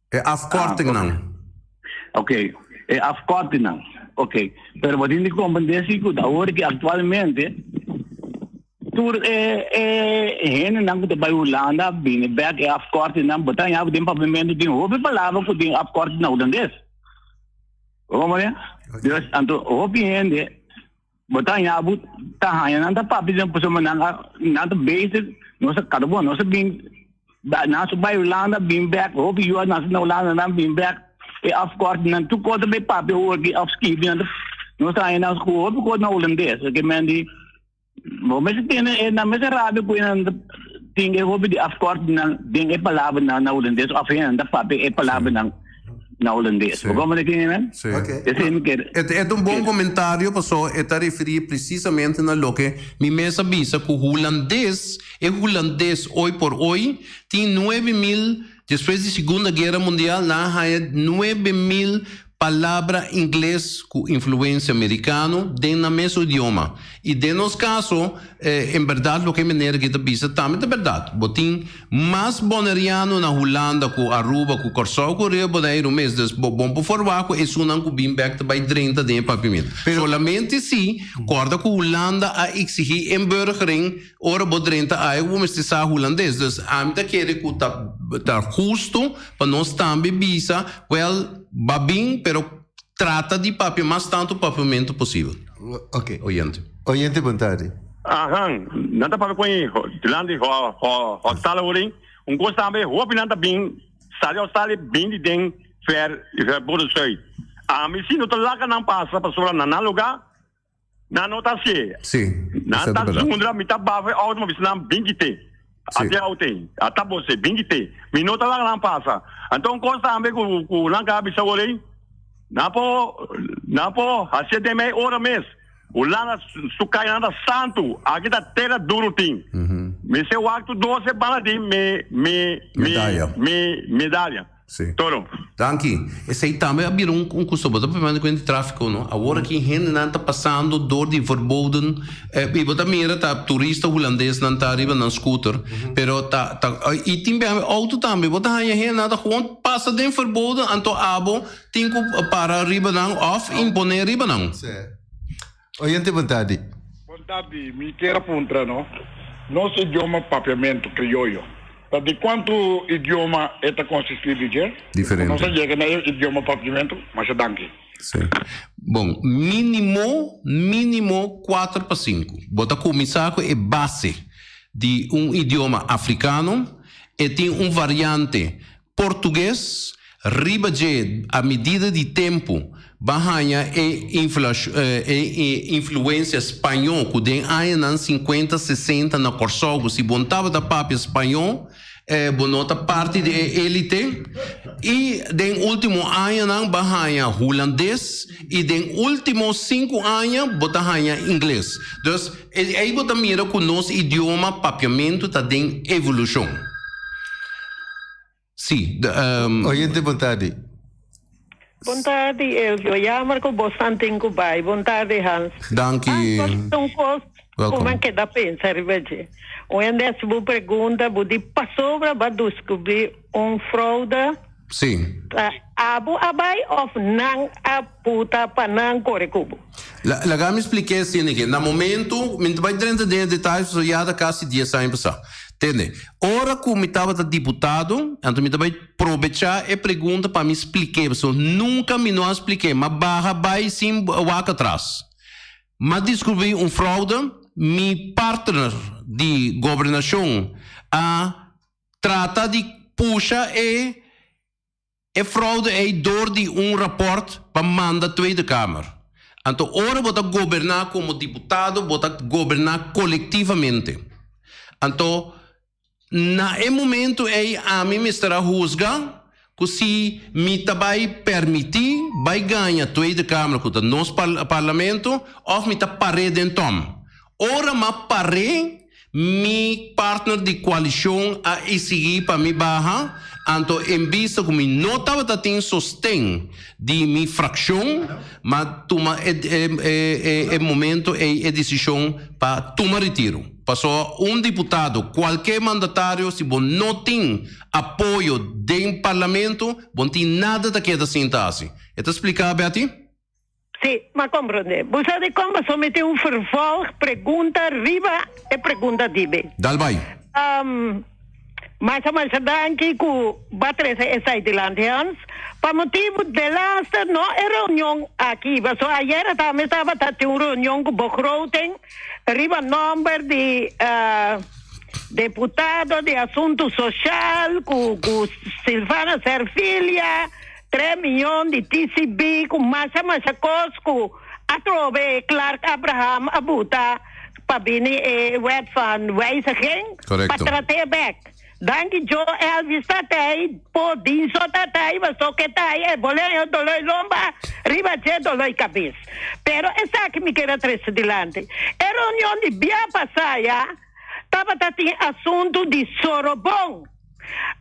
E afkortingnan. Ah, oké, okay. e afkortingnan. Oké. Okay. Pero wat in die comprender si ku awor ki actualmente Tur e e hendenan ku ta bai Hulanda bini bek e afkortingnan bo ta haña den papiamentu tin hopi palabra ku tin afkorting na hulandes. Bo comprende? Dus anto hopi hende bo ta haña bo ta haña nan ta papia den pasobra nan a nan ta bezig nos a kada bon nos a bin nan a bai Hulanda bin bek hopi yu a nase na Hulanda nan bin bek e afkortingnan tur kos ta bai papia hoor aki of skibi nan ta nos ta haña nan ku hopi kos na hulandes ke men di Bo mester tene e nan mester rabia ku nan tin e hopi di afkortingnan den e palabranan na hulandes of nan ta papia e palabranan na hulandes. Bo komprende kiko mi men? Sí. Esei mi ker. E ta un bon komentario paso e ta referí presisamente na loke mi mes a bisa ku hulandes, e hulandes hoy por hoy tin 9000, despues di Segunda Guera Mundial nan a haña 9000 Palabra ingles ku influensia merikano den nan mes idioma. I den nos kaso, en bèrdat loke meneer aki ta bisa tambe ta bèrdat. Bo tin mas boneriano na Hulanda ku Aruba, ku Kòrsou, ku Rio Boneiru mes. Dus bo bon por forwagt ku esunnan ku bin bèk ta bai drenta den e papiamentu. Solamente si kòrda ku Hulanda a eksigí inburgering Ora bo drenta aya bo mester sa hulandes. Dus ami ta kere ku ta ta husto pa nos tambe bisa, wel, ba bin, pero trata di papia mas tantu papiamentu posibel. Ok. Oyente. Oyente bon tardi. Ahan, nan ta papia ku e dilanti hospital aworin. Un kos tambe, hopi nan ta bin sali hospital bin di den ver verboden zuid. Ami si no ta laga nan pasa pasobra na nan luga Nan no ta hacié. Sí, Nan esei ta ta berdad. zundra, mi ta bafa e auto, ma bisa nan, Bin kité. Sí. Ate auto ei, ata bosé, bin kité. Mi no ta laga nan pasa. Anto un cos tambe cu, cu nan ka bisa wor ei, nan por, nan por hacié den mei ora mes. Hulanda su, su cayanan ta santu, aki ta tera duru tin. Mester wak tur doce bala di me, me, me, Medaya. me, medaya. Sí. Toro. Danki. Esei tambe a bira un un kusto. Bo ta papia di kuenta di tráfiko, no? Awor aki hendenan ta pasando dor di verboden i bo ta mira ta turista hulandesnan ta riba nan scooter, pero ta ta i tin biaha outo tambe. Bo ta haña hendenan ta gewoon pasa den verboden anto abo tin ku para riba nan òf imponé riba nan. Sí. Oyente bon tardi. Bon tardi, mi kier a puntra no, nos idioma papiamentu, krioyo, ta di kuantu idioma e ta konsisti di dje? Diferente. Nos a yega na e idioma papiamentu? Masha danki. Sí. Bon, minimo, minimo kuater pa sinku. Bo ta kuminsá ku e base di un idioma afrikano, e tin un variante Portugues, riba dje a medida di tempu ba haña e e influencia spañó ku den añanan sinkuenta, sesenta na Kòrsou ku si bo no tabata papia spañó bo no ta parti di e élite i den último añanan ba haña hulandes i den último sinku aña bo ta haña ingles. Dus ei bo ta mira ku nos idioma papiamentu ta den evolushon. Sí, de, um... Oyente, bon tardi. Bon tardi, Elvio. Jammer ku bosnan tin ku bai. Bon tardi, Hans. Danki. Hans, un kos ku mi a keda pensa riba dje. Un hende hasi bo pregunta, bo di pasobra bo a deskubrí un fraude. Si. Ta abo a bai of nan a puta pa nan kore ku bo? La, laga mi splik'é asina aki. Na momento, mi no ta bai drenta den e detaye pasobra ya ta kasi dies aña pasá. Tende, ora ku mi tabata diputado, anto mi ta bai probechá e pregunta pa mi splik'é, pasobra nunka mi no a splik'é. M'a baha bai sin wak atras. M'a diskubrí un fraude, mi partner di gobernashon a trata di pusha e e fraude ei door di un rapport pa manda Tweede Kamer. Anto ora bo ta goberna como diputado bo ta goberna colectivamente. Anto na e momento ei ami mester a huzga cu si mi ta bay permiti bay gaña Tweede Kamer cu ta nos parlamento of mi ta par'é den tom. Ora m'a par'é Mi partner di koalishon a esigí pa mi baha, anto en bista ku mi no tabata tin sosten di mi frakshon, m'a tuma e e momento ei e desishon pa tuma retiro. Pasobra un diputado, kualke mandatario, si bo no tin apoyo den parlamento, bo no tin nada ta keda sin ta hasi. E ta spliká, Betty? Sí, m'a komprondé. Bo sa dikon pasobra mi tin un vervolg pregunta riba e pregunta di mi. Dal bai. Masha masha danki ku bo a trese esei dilanti Hans. Pa motibu delaster no e reunion aki pasobra ayera tambe tabata tin un reunion ku begroting riba nomber di deputado di asuntu soshal ku ku Silvana Serfilia. Tres miyon di TCB ku masha masha kos ku atrobe Clark Abraham a buta pa bini e wet van wijziging pa trat'é bek. Danki Joe Elvis tatei po Dinso tatei paso ke tai e boleño doloi lomba riba dje doloi kabes. Pero esaki mi kier a trese dilanti. E reunion di bia pasá ya tabata tin asuntu di Sorobon.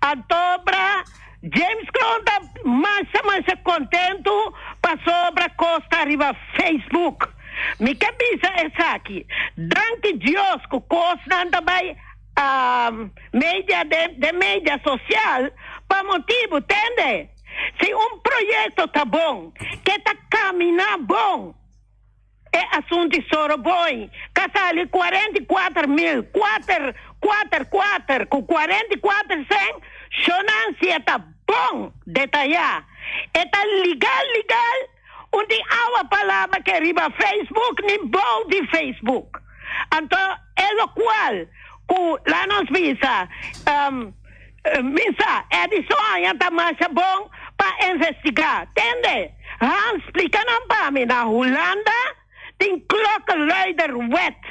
Antobra James Kroon ta masha masha kontentu pasobra kos ta riba Facebook. Mi ke bisa esaki, danki Dios ku kosnan ta bai media den media sosial pa motibu, tende, si un proyekto ta bon, ke ta kaminá bon. E asuntu di Soroboy ka sali 44 mil kuater kuater kuater ku 44 sen, shonan si e ta bon detayá. E ta ligal ligal un tin awa palabra ke riba Facebook ni bou di Facebook. Anto e lokual ku la nos bisa Mi sa, Edison aña ta masha bon pa investigá. Tende, Hans splika nan pa mi, na Hulanda tin klokkenluiderwet.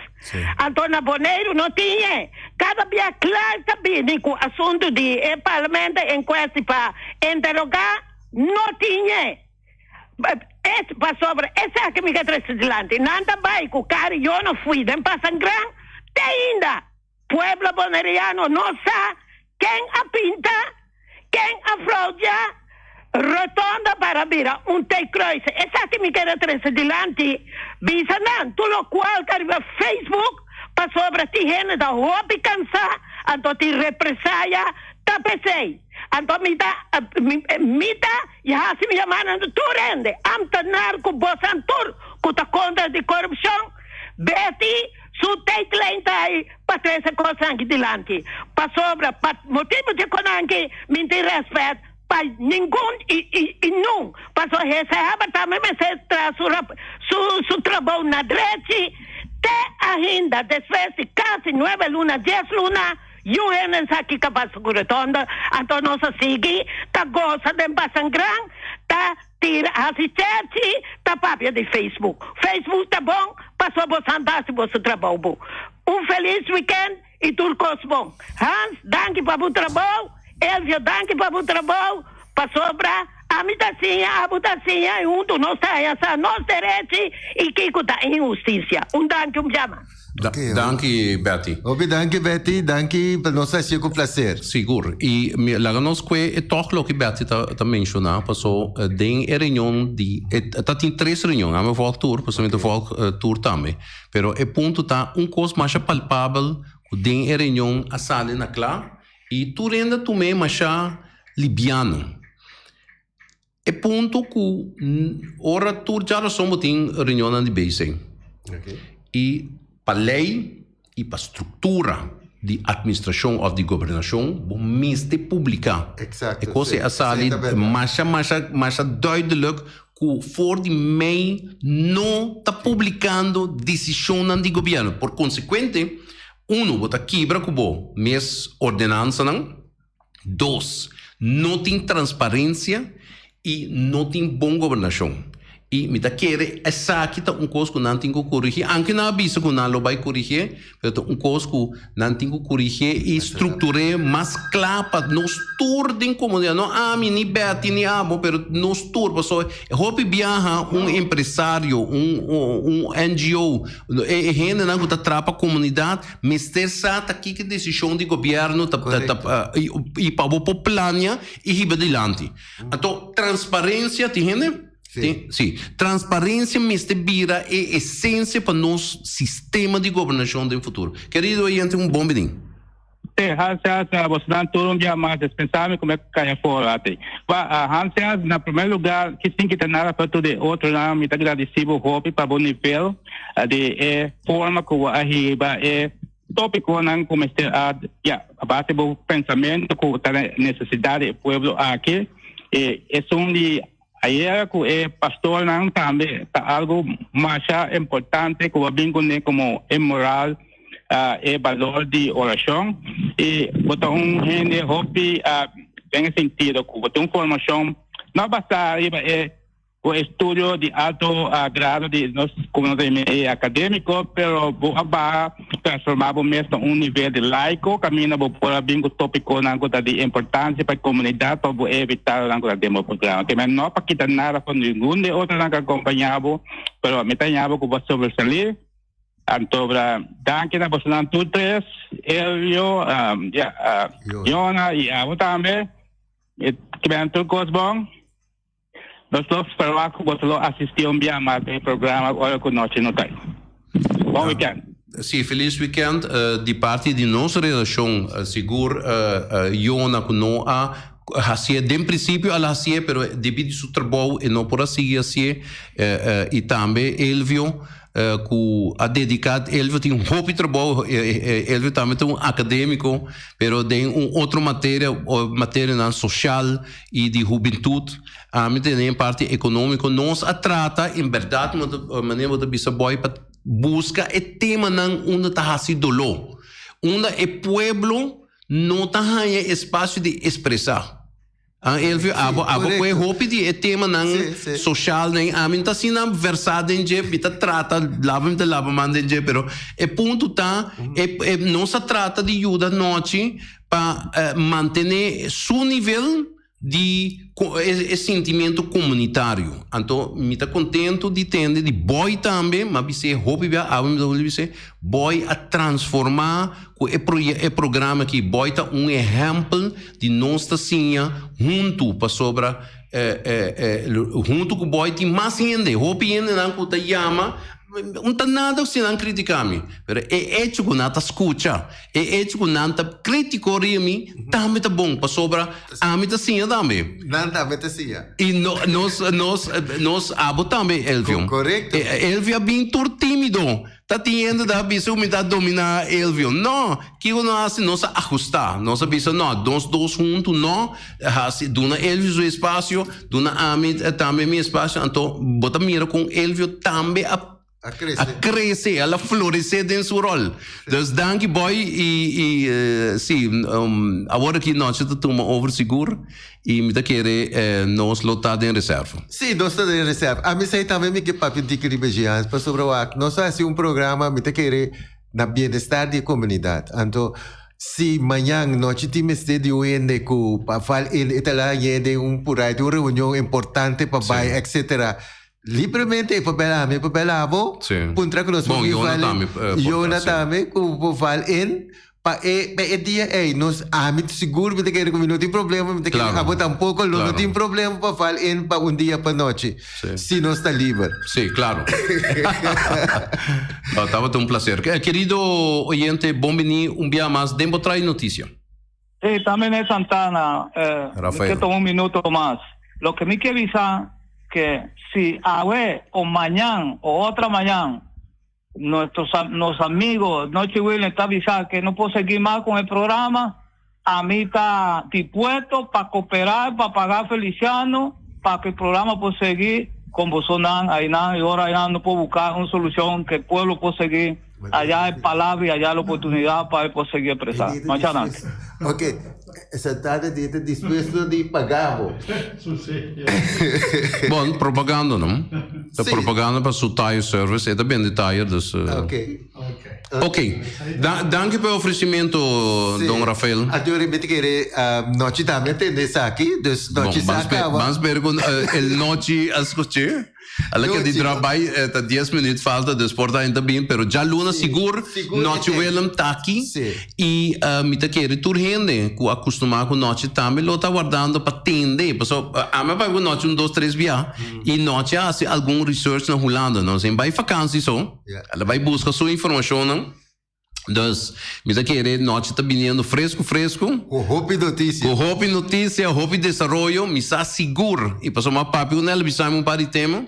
Anto na Boneiru no tin e. Kada bia Clark ta bini ku asuntu di e parlamento en kwesti pa interogá, no tin e. Es pasobra esaki mi ke trese dilanti. Nan ta bai ku kari yo no fui den Pasangran te ainda. Pueblo Boneriano no sa ken a pinta, ken a fraudia rotonda para bira un T-kruis. Esaki mi kere trece dilanti, bisa nan tur locual ta riba Facebook pasobra tin hende ta hopi cansa anto tin represaya ta pesey. Anto mi ta mi ta y haci mi yamada na tur hende, ambtenaar cu bosan tur cu ta contra di corupcion, Betty, Su tijdlijn ta ei pa trese kosnan aki dilanti, pasobra pa motibu di konan aki mi tin rèspèt pa ningun i i nun, pasobra hese haber tambe mester traha su su su trabou na drechi te ainda despues di kasi nuebe luna, dies luna, yu hende sa kiko a pasa ku Rotonda, anto nos a sigui ta gosa den Pasangran ta. Tira hasi cherchi ta papia di Facebook. Facebook ta bon paso bosan ta hasi boso trabou bon. Un felis weekend y tur cos bon. Hans danki pa bo trabou, Elvio danki pa bo trabou, pasobra ami ta siña abo ta siña y hunto nos ta haña sa nos derechi y kico ta inhusticia. Un danki un bia mas. Danki Betty. Hopi danki Betty, danki pa nos hacié cu placer. Sigur. Y mi laga nos cue e toch loke Betty ta ta menciona paso den e reunion di e ta tin tres reunion, ami a volg tur pasobra mi ta volg tur tambe. Pero e punto ta un cos masha palpabel cu den e reunion a sali na cla y tur hende a tum'é masha libiano. E punto ku ora tur djarason bo tin reunionnan di BC. I pa lei i pa struktura di atministrashon òf di gobernashon bo mester publiká. Exacto, E kos sí. ei a sali Esei ta bèrdat. masha masha masha duidelijk ku for di mei no ta publikando desishonnan di gobièrnu. Por konsekuente, uno, bo ta kibra ku bo mes ordenansanan. Dos, no tin transparencia y no tin bon gobernacion. Y mi ta kere esaki ta un cos cu nan tin cu corigi, aunke nan a bisa cu nan lo bay corigie, pero ta un cos cu nan tin cu corigie y structure mas cla pa nos tur den comunidad, no ami ni Betty ni abo, pero nos tur, pasobra hopi biaha un empresario, un un NGO, e hendenan cu ta traha pa comunidad, Mester sa ta kiko desishon di gobièrnu ta ta i pa bo por plania i hiba dilanti. Anto transparensia tin hende? Tin? Si. Transparensia mester bira e esensia pa nos sistema di gobernashon den futuro. Kerido oyente un bon bini. Sí, Hanseas, bosonan tur un bia mas dispensá mi ku mi a kai afó rati. Ba, Hanseas, na promé lugá, ki sin kita nada pa tur di otronan, mi ta gradisí bo hopi pa bo nivel di e forma ku bo a hiba e tópikonan ku mester a, ya, a base bo pensamentu ku ta nesesidat di e pueblo aki. I esun di ayera ku e pastornan tambe ta algu masha importante ku bo a bin kuné komo e moral, e balor di orashon. I bo ta un hende hopi den e sentido ku bo tin un formashon no basá riba e Bo estudio di alto grado di nos como nos ta yama e academico, pero bo a baha transforma bo mes na un nivel di laico caminda bo por a bin cu topiconan cu ta di importancia pa e comunidad pa bo evita nan cu ta den bo programa. Te men no pa kita nada for ningun di e otronan cu a acompaña bo, pero mi ta haña bo cu bo a sobresalir. Anto bra danki na bosonan tur tres, Elvio, ya, Jona y abo tambe. Mi ta kibera tur cos bon. Nos lo spera ku boso lo asistí un bia mas den e programa ora ku nochi no kai. Bon wikènt! Sí, felis wikènt di parti di nos redakshon. Sigur Jona ku no a hasié den prinsipio al hasié pero debí di su trabou e no por a sigui hasié i tambe Elvio ku a dediká, Elvio tin hopi trabou, Elvio tambe ta un akadémiko pero den un otro materia, materianan sosial i di hubentut, ami ta den e parti ekonómiko, nos a trata en bèrdat manera bo ta bisa Boy pa buska e temanan unda ta hasi doló, unda e pueblo no ta haña espasio di espresá. An Elvio, abo abo ku e hopi di e temanan soshal den ami no ta asina versá den dje, mi ta trata laba mi ta laba man den dje, pero e punto ta e nos a trata di yuda nochi pa mantené su nivel di e sintimentu komunitario. Anto mi ta kontentu di tende di Boy tambe, m'a bis'é hopi bia, awe mi ta wòrdu bis'é, Boy a transformá ku e e programa aki. Boy ta un ehèmpel di nos ta siña huntu pasobra huntu ku Boy tin mas hende, hopi hendenan ku ta yama Un ta nada si nan critica mi, pero e hecho cu nan ta scucha, e hecho cu nan ta critico riba mi, tambe ta bon, pasobra ami ta siña tambe. Nan tambe ta siña. Y no, nos, nos, nos, abo tambe, Elvio. Correcto. Elvio a bin tur timido. Ta tin hende ta bisa cu mi ta domina Elvio. No! Kico nos a haci? Nos a ahusta. Nos a bisa, no, nos dos hunto no haci, duna Elvio su espacio, Duna ami tambe mi espacio, anto bo ta mira con Elvio tambe a A crece. a crece, a la florece den su rol. Dus danki boy y y eh, si, um, awor aki noche ta tuma over sigur y mi ta kere eh, nos lo ta den reserva. Sí, nos ta den reserva. Ami sei tambe mi ke papia un tiki riba dje, Hans, pasobra wak, nos a hasi un programa, mi ta kere na bienestar di e komunidat. Anto, si mañan nochi tin mester di un hende ku pa fal e e ta laga ñe den un purai, tin un reunion importante pa bai, etcetera, libremente e por bel ami, e por bel abo, puntra ku nos por Bon, bin Yona fal tambe, in, por Yona ta, sí. tambe ku por fal in, pa e pa e dia ei nos, ami sigur mi ta kere ku mi no tin problema, mi ta kere Claro. abo tampoko lo no Claro. tin problema pa fal in pa un dia pa nochi. Sí. Si nos ta liber. Sí, claro. No, tabata un placer. Eh, Querido oyente, bon bini un bia mas den bo trae noticia. Sí, también es Santana. Eh, Rafael. mi ke toma un minuto mas. Loke mi ke bisa ke si awe o mañan o otra mañan nuestros nos amigo Nochi Williams ta bisa ke no por sigui mas con e programa, ami ta dispuesto pa cooperar pa paga Feliciano pa ke programa por sigui con bosonan aynan y ora aynan no por busca un solucion ke pueblo por sigui haya e palabra y haya la oportunidad pa e por sigui expresa. Masha danki. Ok, Santana di ta dispuesto di paga bo. Bon, propaganda no? Ta propaganda pa su tire service. E ta bende tire, dus. Ok. Ok. Da, danki pa e ofrecimento, Don Rafael. Anto mi ta kere nochi tambe a tende esaki, dus nochi Bon, sa caba. Ban spera cu el nochi a scuche. Ala ke di drop by ta 10 minuut falta, dus por ta ta bin, pero djaluna sigur Nochi Willem ta aki y mi ta kere tur hende ku a kustumá ku Nochi tambe lo ta wardando pa tende, paso ami a bai ku Nochi un dos tres bia y Nochi a hasi algun research na Hulanda, no sin bai vakansi so, el a bai buska su informashonnan. Dus, mi ta kere nochi ta biniendo fresco fresco. Cu hopi noticia. Cu hopi noticia, hopi desaroyo, mi sa sigur. Y pasobra mi a papia cu nel, bisa mi un par di tema.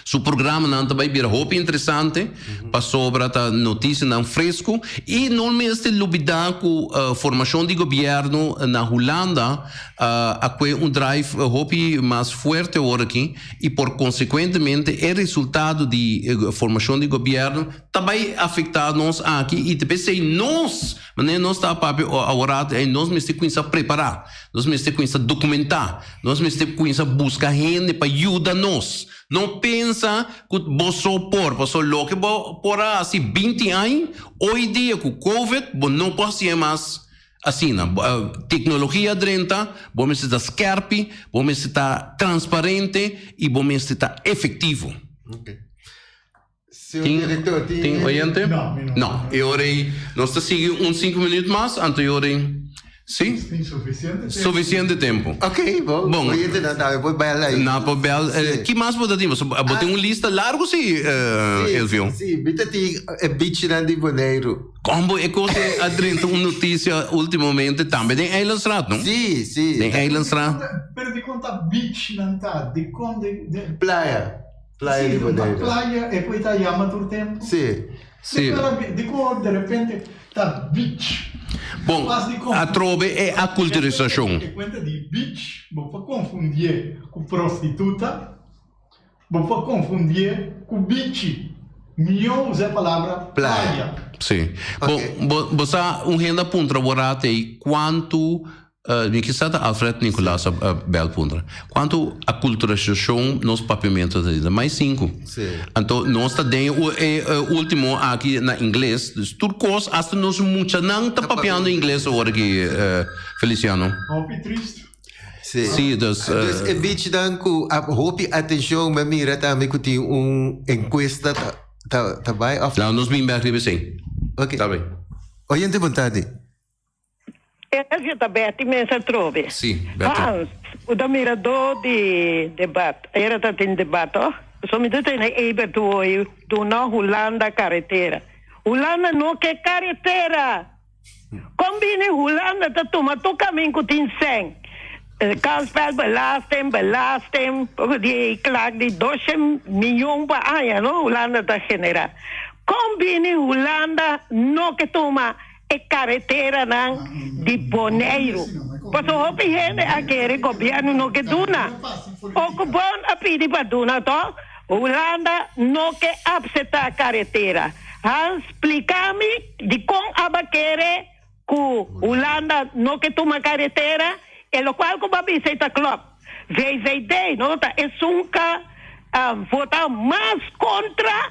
Su programanan ta bay bira hopi interesante, pasobra ta noticianan fresco. Y no mester lubida cu formacion di gobierno na Hulanda a cue un drive hopi mas fuerte awor aki. Y por consecuentemente e resultado di formacion di gobierno Ta bai afektá nos aki i ta p'esei nos, manera nos ta papia aworat ei, nos mester kuminsá prepará, nos mester kuminsá dokumentá, nos mester kuminsá buska hende pa yuda nos. No pensa ku bo so por, pasobra loke bo por a hasi binti aña, oy dia ku covid bo no por hasié mas asina. Teknologia a drenta, bo mester ta skèrpi, bo mester ta transparente i bo mester ta efektivo. Señor director, tin. Tin oyente? No, mi no. No, e ora ei nos ta sigui un sinku minuut mas, anto e ora ei. Si? Tin suficiente tempo. Suficiente tempo. Ok, bon. Bon. Oyentenan tambe por bel ahí. Nan por bel. Si. Ki mas bo ta tin? Bo bo tin un lista largu si, Elvio. Si, mi ta tin e bichinan di Boneiru. Kon bo e kos ei a drenta un notisia ultimamente tambe den Eilandstraat, no? Si, si. Den Eilandstraat. Pero dikon ta bichinan ta? Dikon de. Playa. Playa di Boneiru. Ta playa e ku e ta yama tur tempu. Si. Si. Dikon de repente ta beach. Bon, atrobe e akulturisashon. E kuenta di beach bo por konfundié ku prostituta, bo por konfundié ku bichi. Mihó usa e palabra playa. Si. Bon, bo sa un hende a puntra bo rato ei kuantu Mi kisa ta Alfred Nicolaas a bel puntra. Kuantu akulturashon nos papiamentu ta tin? Mai sinku. Anto nos ta den e ultimo aki na ingles. Dus tur kos, asta nos muchanan ta papiando ingles awor aki, Feliciano. Hopi tristu. Si, dus. Dus e bichnan ku hopi atenshon mi a mira tambe ku tin un enkuesta ta bai of. Laga nos bin bek riba esei. Oke. Ta bai. Oyente bon tardi. Ezio ta Betty mes atrobe. Sí, Betty. Hans, u ta miradó di debat. Ayera ta tin debat, oh. So mi ta tene Ebert hoy duna Hulanda karetera. Hulanda no ke karetera! Kon bini Hulanda ta tuma tur kamin ku tin sèn? Kansspelbelasting, belasting, di klak di doshen miyon pa aña, no, Hulanda ta generá. Kon bini Hulanda no ke tuma e kareteranan di Boneiru. Pasobra hopi hende a kere gobièrnu no ke duna. Okubon a pidi pa duna tòg? Hulanda no ke apseptá karetera. Hans splika mi dikon aba kere ku Hulanda no ke tuma karetera? E lokual ku bo a bisa ei ta klòp. VVD no ta esun ka vota mas kontra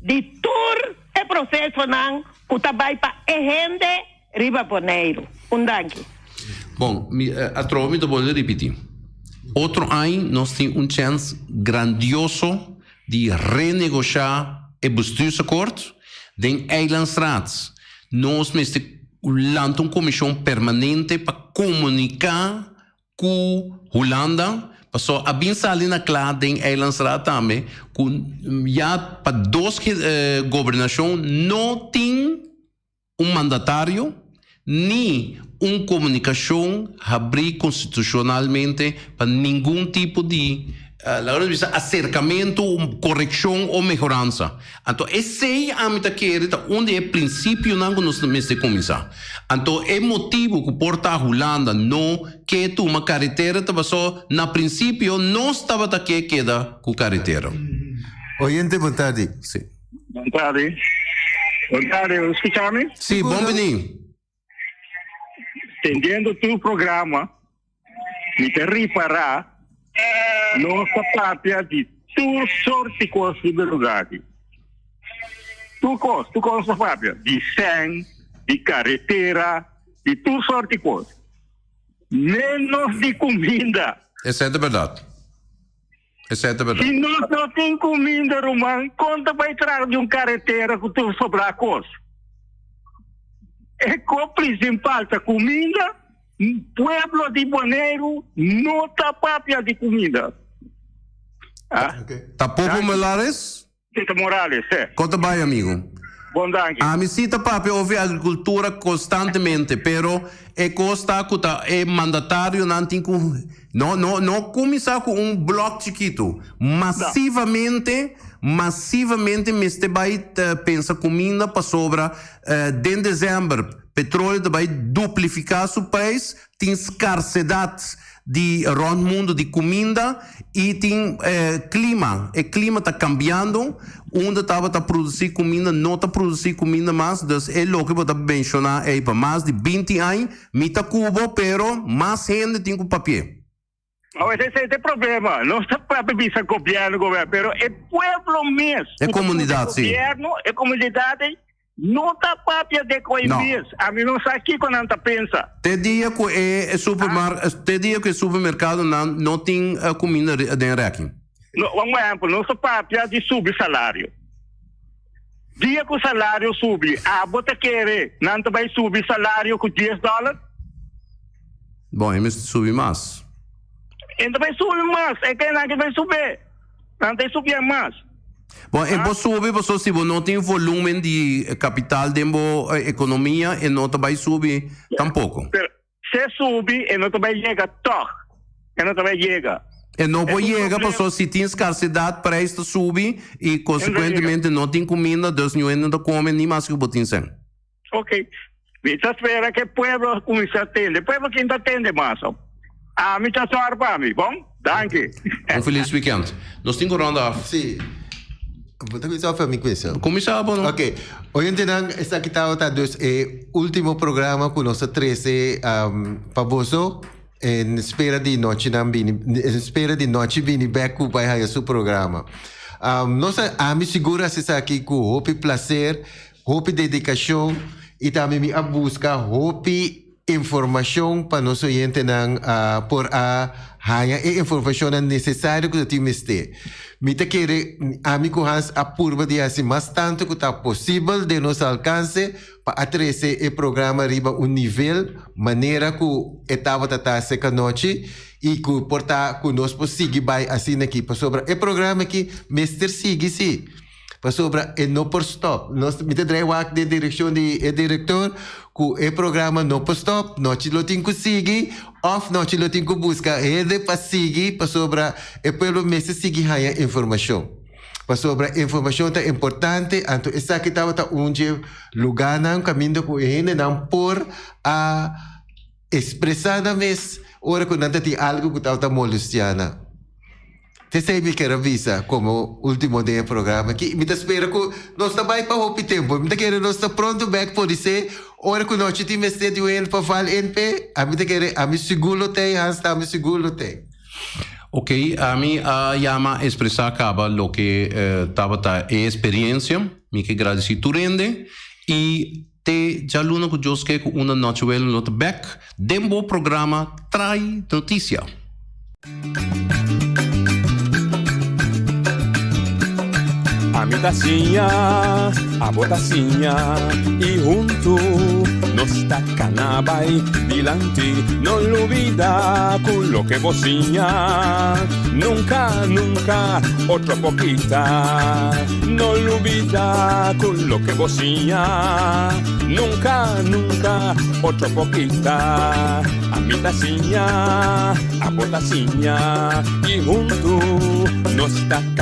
di tur e prosesonan Ku ta bai pa e hende riba Boneiru. Un danki. Bon, mi atrobe mi ta bolbe ripiti. Otro añ nos tin un chèns grandioso di renegoshá e bestuursakkoord den Eilandsraad. Nos mester lanta un komishon permanente pa komuniká ku Hulanda, paso a bin sali na kla den Eilandsraad tambe ku ya pa dos gobernashon no tin un mandatario. ni un komunikashon habrí konstitushonalmente pa ningun tipo di, laga nos bisa, aserkamentu, korekshon o mehoransa. Anto esei ami ta kere ta un di e prinsipionan ku nos mester kuminsá. Anto e motibu ku por ta Hulanda no ke tuma karetera ta paso na prinsipio nos tabata ke keda ku karetera. Oyente bon tardi. Si. Bon tardi. Bon tardi, bo skucha mi? Si, bon bini. Tendiendo tur programa, mi ta ripará nos ta papia di tur sorti kos riba e lugá aki. Tur kos, tur kos nos ta papia, di sèn, di karetera, di tur sorti kos. Ménos di kuminda. Esei ta bèrdat. Esei ta bèrdat. Si nos no tin kuminda, ruman, kon ta bai traha di un karetera ku tur sobrá kos? E kos prinsipal ta kuminda. Pueblo di Boneiru no ta papia di kuminda. Ta Popo Molares? Tito Morales, sí. Kon ta bai, amigo? Bon, danki. Ami sí ta papia over agricultura constantemente, pero e cos ta cu ta e mandatarionan tin cu no no no cuminsa cu un blok chikito. Masivamente, masivamente mester bai pensa cuminda pasobra den december petroleo ta bai duplifica su prijs, tin scarsedad di rond mundo di cuminda y tin clima, e clima ta cambiando, unda tabata produci cuminda no ta produci cuminda mas, dus e loke bo ta menciona ey pa mas di binti añ, mi ta cubo pero mas hende tin cu papie. Awor esey ta e problema, nos ta papia bisa gobierno, gobierno, pero e pueblo mes, E comunidad, si. Gobierno, e comunidad ey No ta papia de koe No. mes. Ami no sa kiko nan ta pensa. Te dia ku e supermar te dia ku e supermerkadonan no tin kuminda den rèki. No, un ehempel, nos ta papia di subi salario. Dia ku salario subi, abo ta kere nan ta bai subi salario ku dies dòler? Bon, e mester subi mas. E ta bai subi mas, e ke nan ke bai subi. Nan ta subié mas. Bon, e por subi pasobra si bo no tin volumen di kapital den bo ekonomia e no ta bai subi tampoko. Pero se subi e no ta bai yega tòg. E no ta bai yega. E no por yega pasobra si tin skarsedat preis ta subi i konsekuentemente no tin kuminda dus niun hende no ta kome ni maske ku bo tin sèn. Ok. Mi ta spera ku e pueblo kuminsá tende. Pueblo kin ta tende mas? Ami ta sòru pa mi. Bon? Danki. Un felis weekend. Nos tin ku round off. Sí. Bo ta kuminsá òf mi kuminsá? Kuminsá bo no. Ok. Oyentenan, esaki tabata dus e último programa ku nos a trese pa boso en spera di nochinan bini, en spera di nochi bini bèk ku bai haya su programa. Nos a, ami sigur a hasi esaki ku hopi plaser. Hopi dedikashon i tambe mi a buska hopi informashon pa nos oyentenan por a haña e informashonnan nesesario ku ta tin mester. Mi ta kere ami ku Hans a purba di hasi mas tantu ku ta posibel den nos alkanse pa a trese e programa riba un nivel manera ku e tabata ta seka nochi i ku por ta ku nos por sigui bai asina aki pasobra e programa aki mester sigui si. Pasobra e no por stop. Nos, mi ta draai wak den direccion di e director cu e programa no por stop. Nochi lo tin cu sigui of nochi lo tin cu busca hende pa sigui pasobra e pueblo mester sigui haya informacion. Pasobra informacion ta importante, anto esaki tabata un dje luganan caminda cu e hendenan por a expresa nan mes ora cu nan ta tin algo cu tabata molestia nan. T'esei mi kier a bisa komo ultimo den e programa aki. Mi ta spera ku nos ta bai pa hopi tempu. Mi ta kere nos ta pronto bek podisé ora ku nochi tin mester di un hende pa val in p'e. Ami ta kere, ami sigur lo t'ei, Hans ta ami sigur lo t'ei. Ok, ami a yama expresá kaba loke tabata e experiencia. Mi ke gradisí tur hende i te djaluna ku Dios ke ku unda Nochewel lo ta bek den bo programa Trae Noticia. Ami ta siña, abo ta siña, i huntu. Nos ta kana bai dilanti. No lubidá ku loke bo siña nunka, nunka otro por kita. No lubidá ku loke bo siña nunka, nunka otro por kita. Ami ta siña, abo ta siña i huntu nos ta.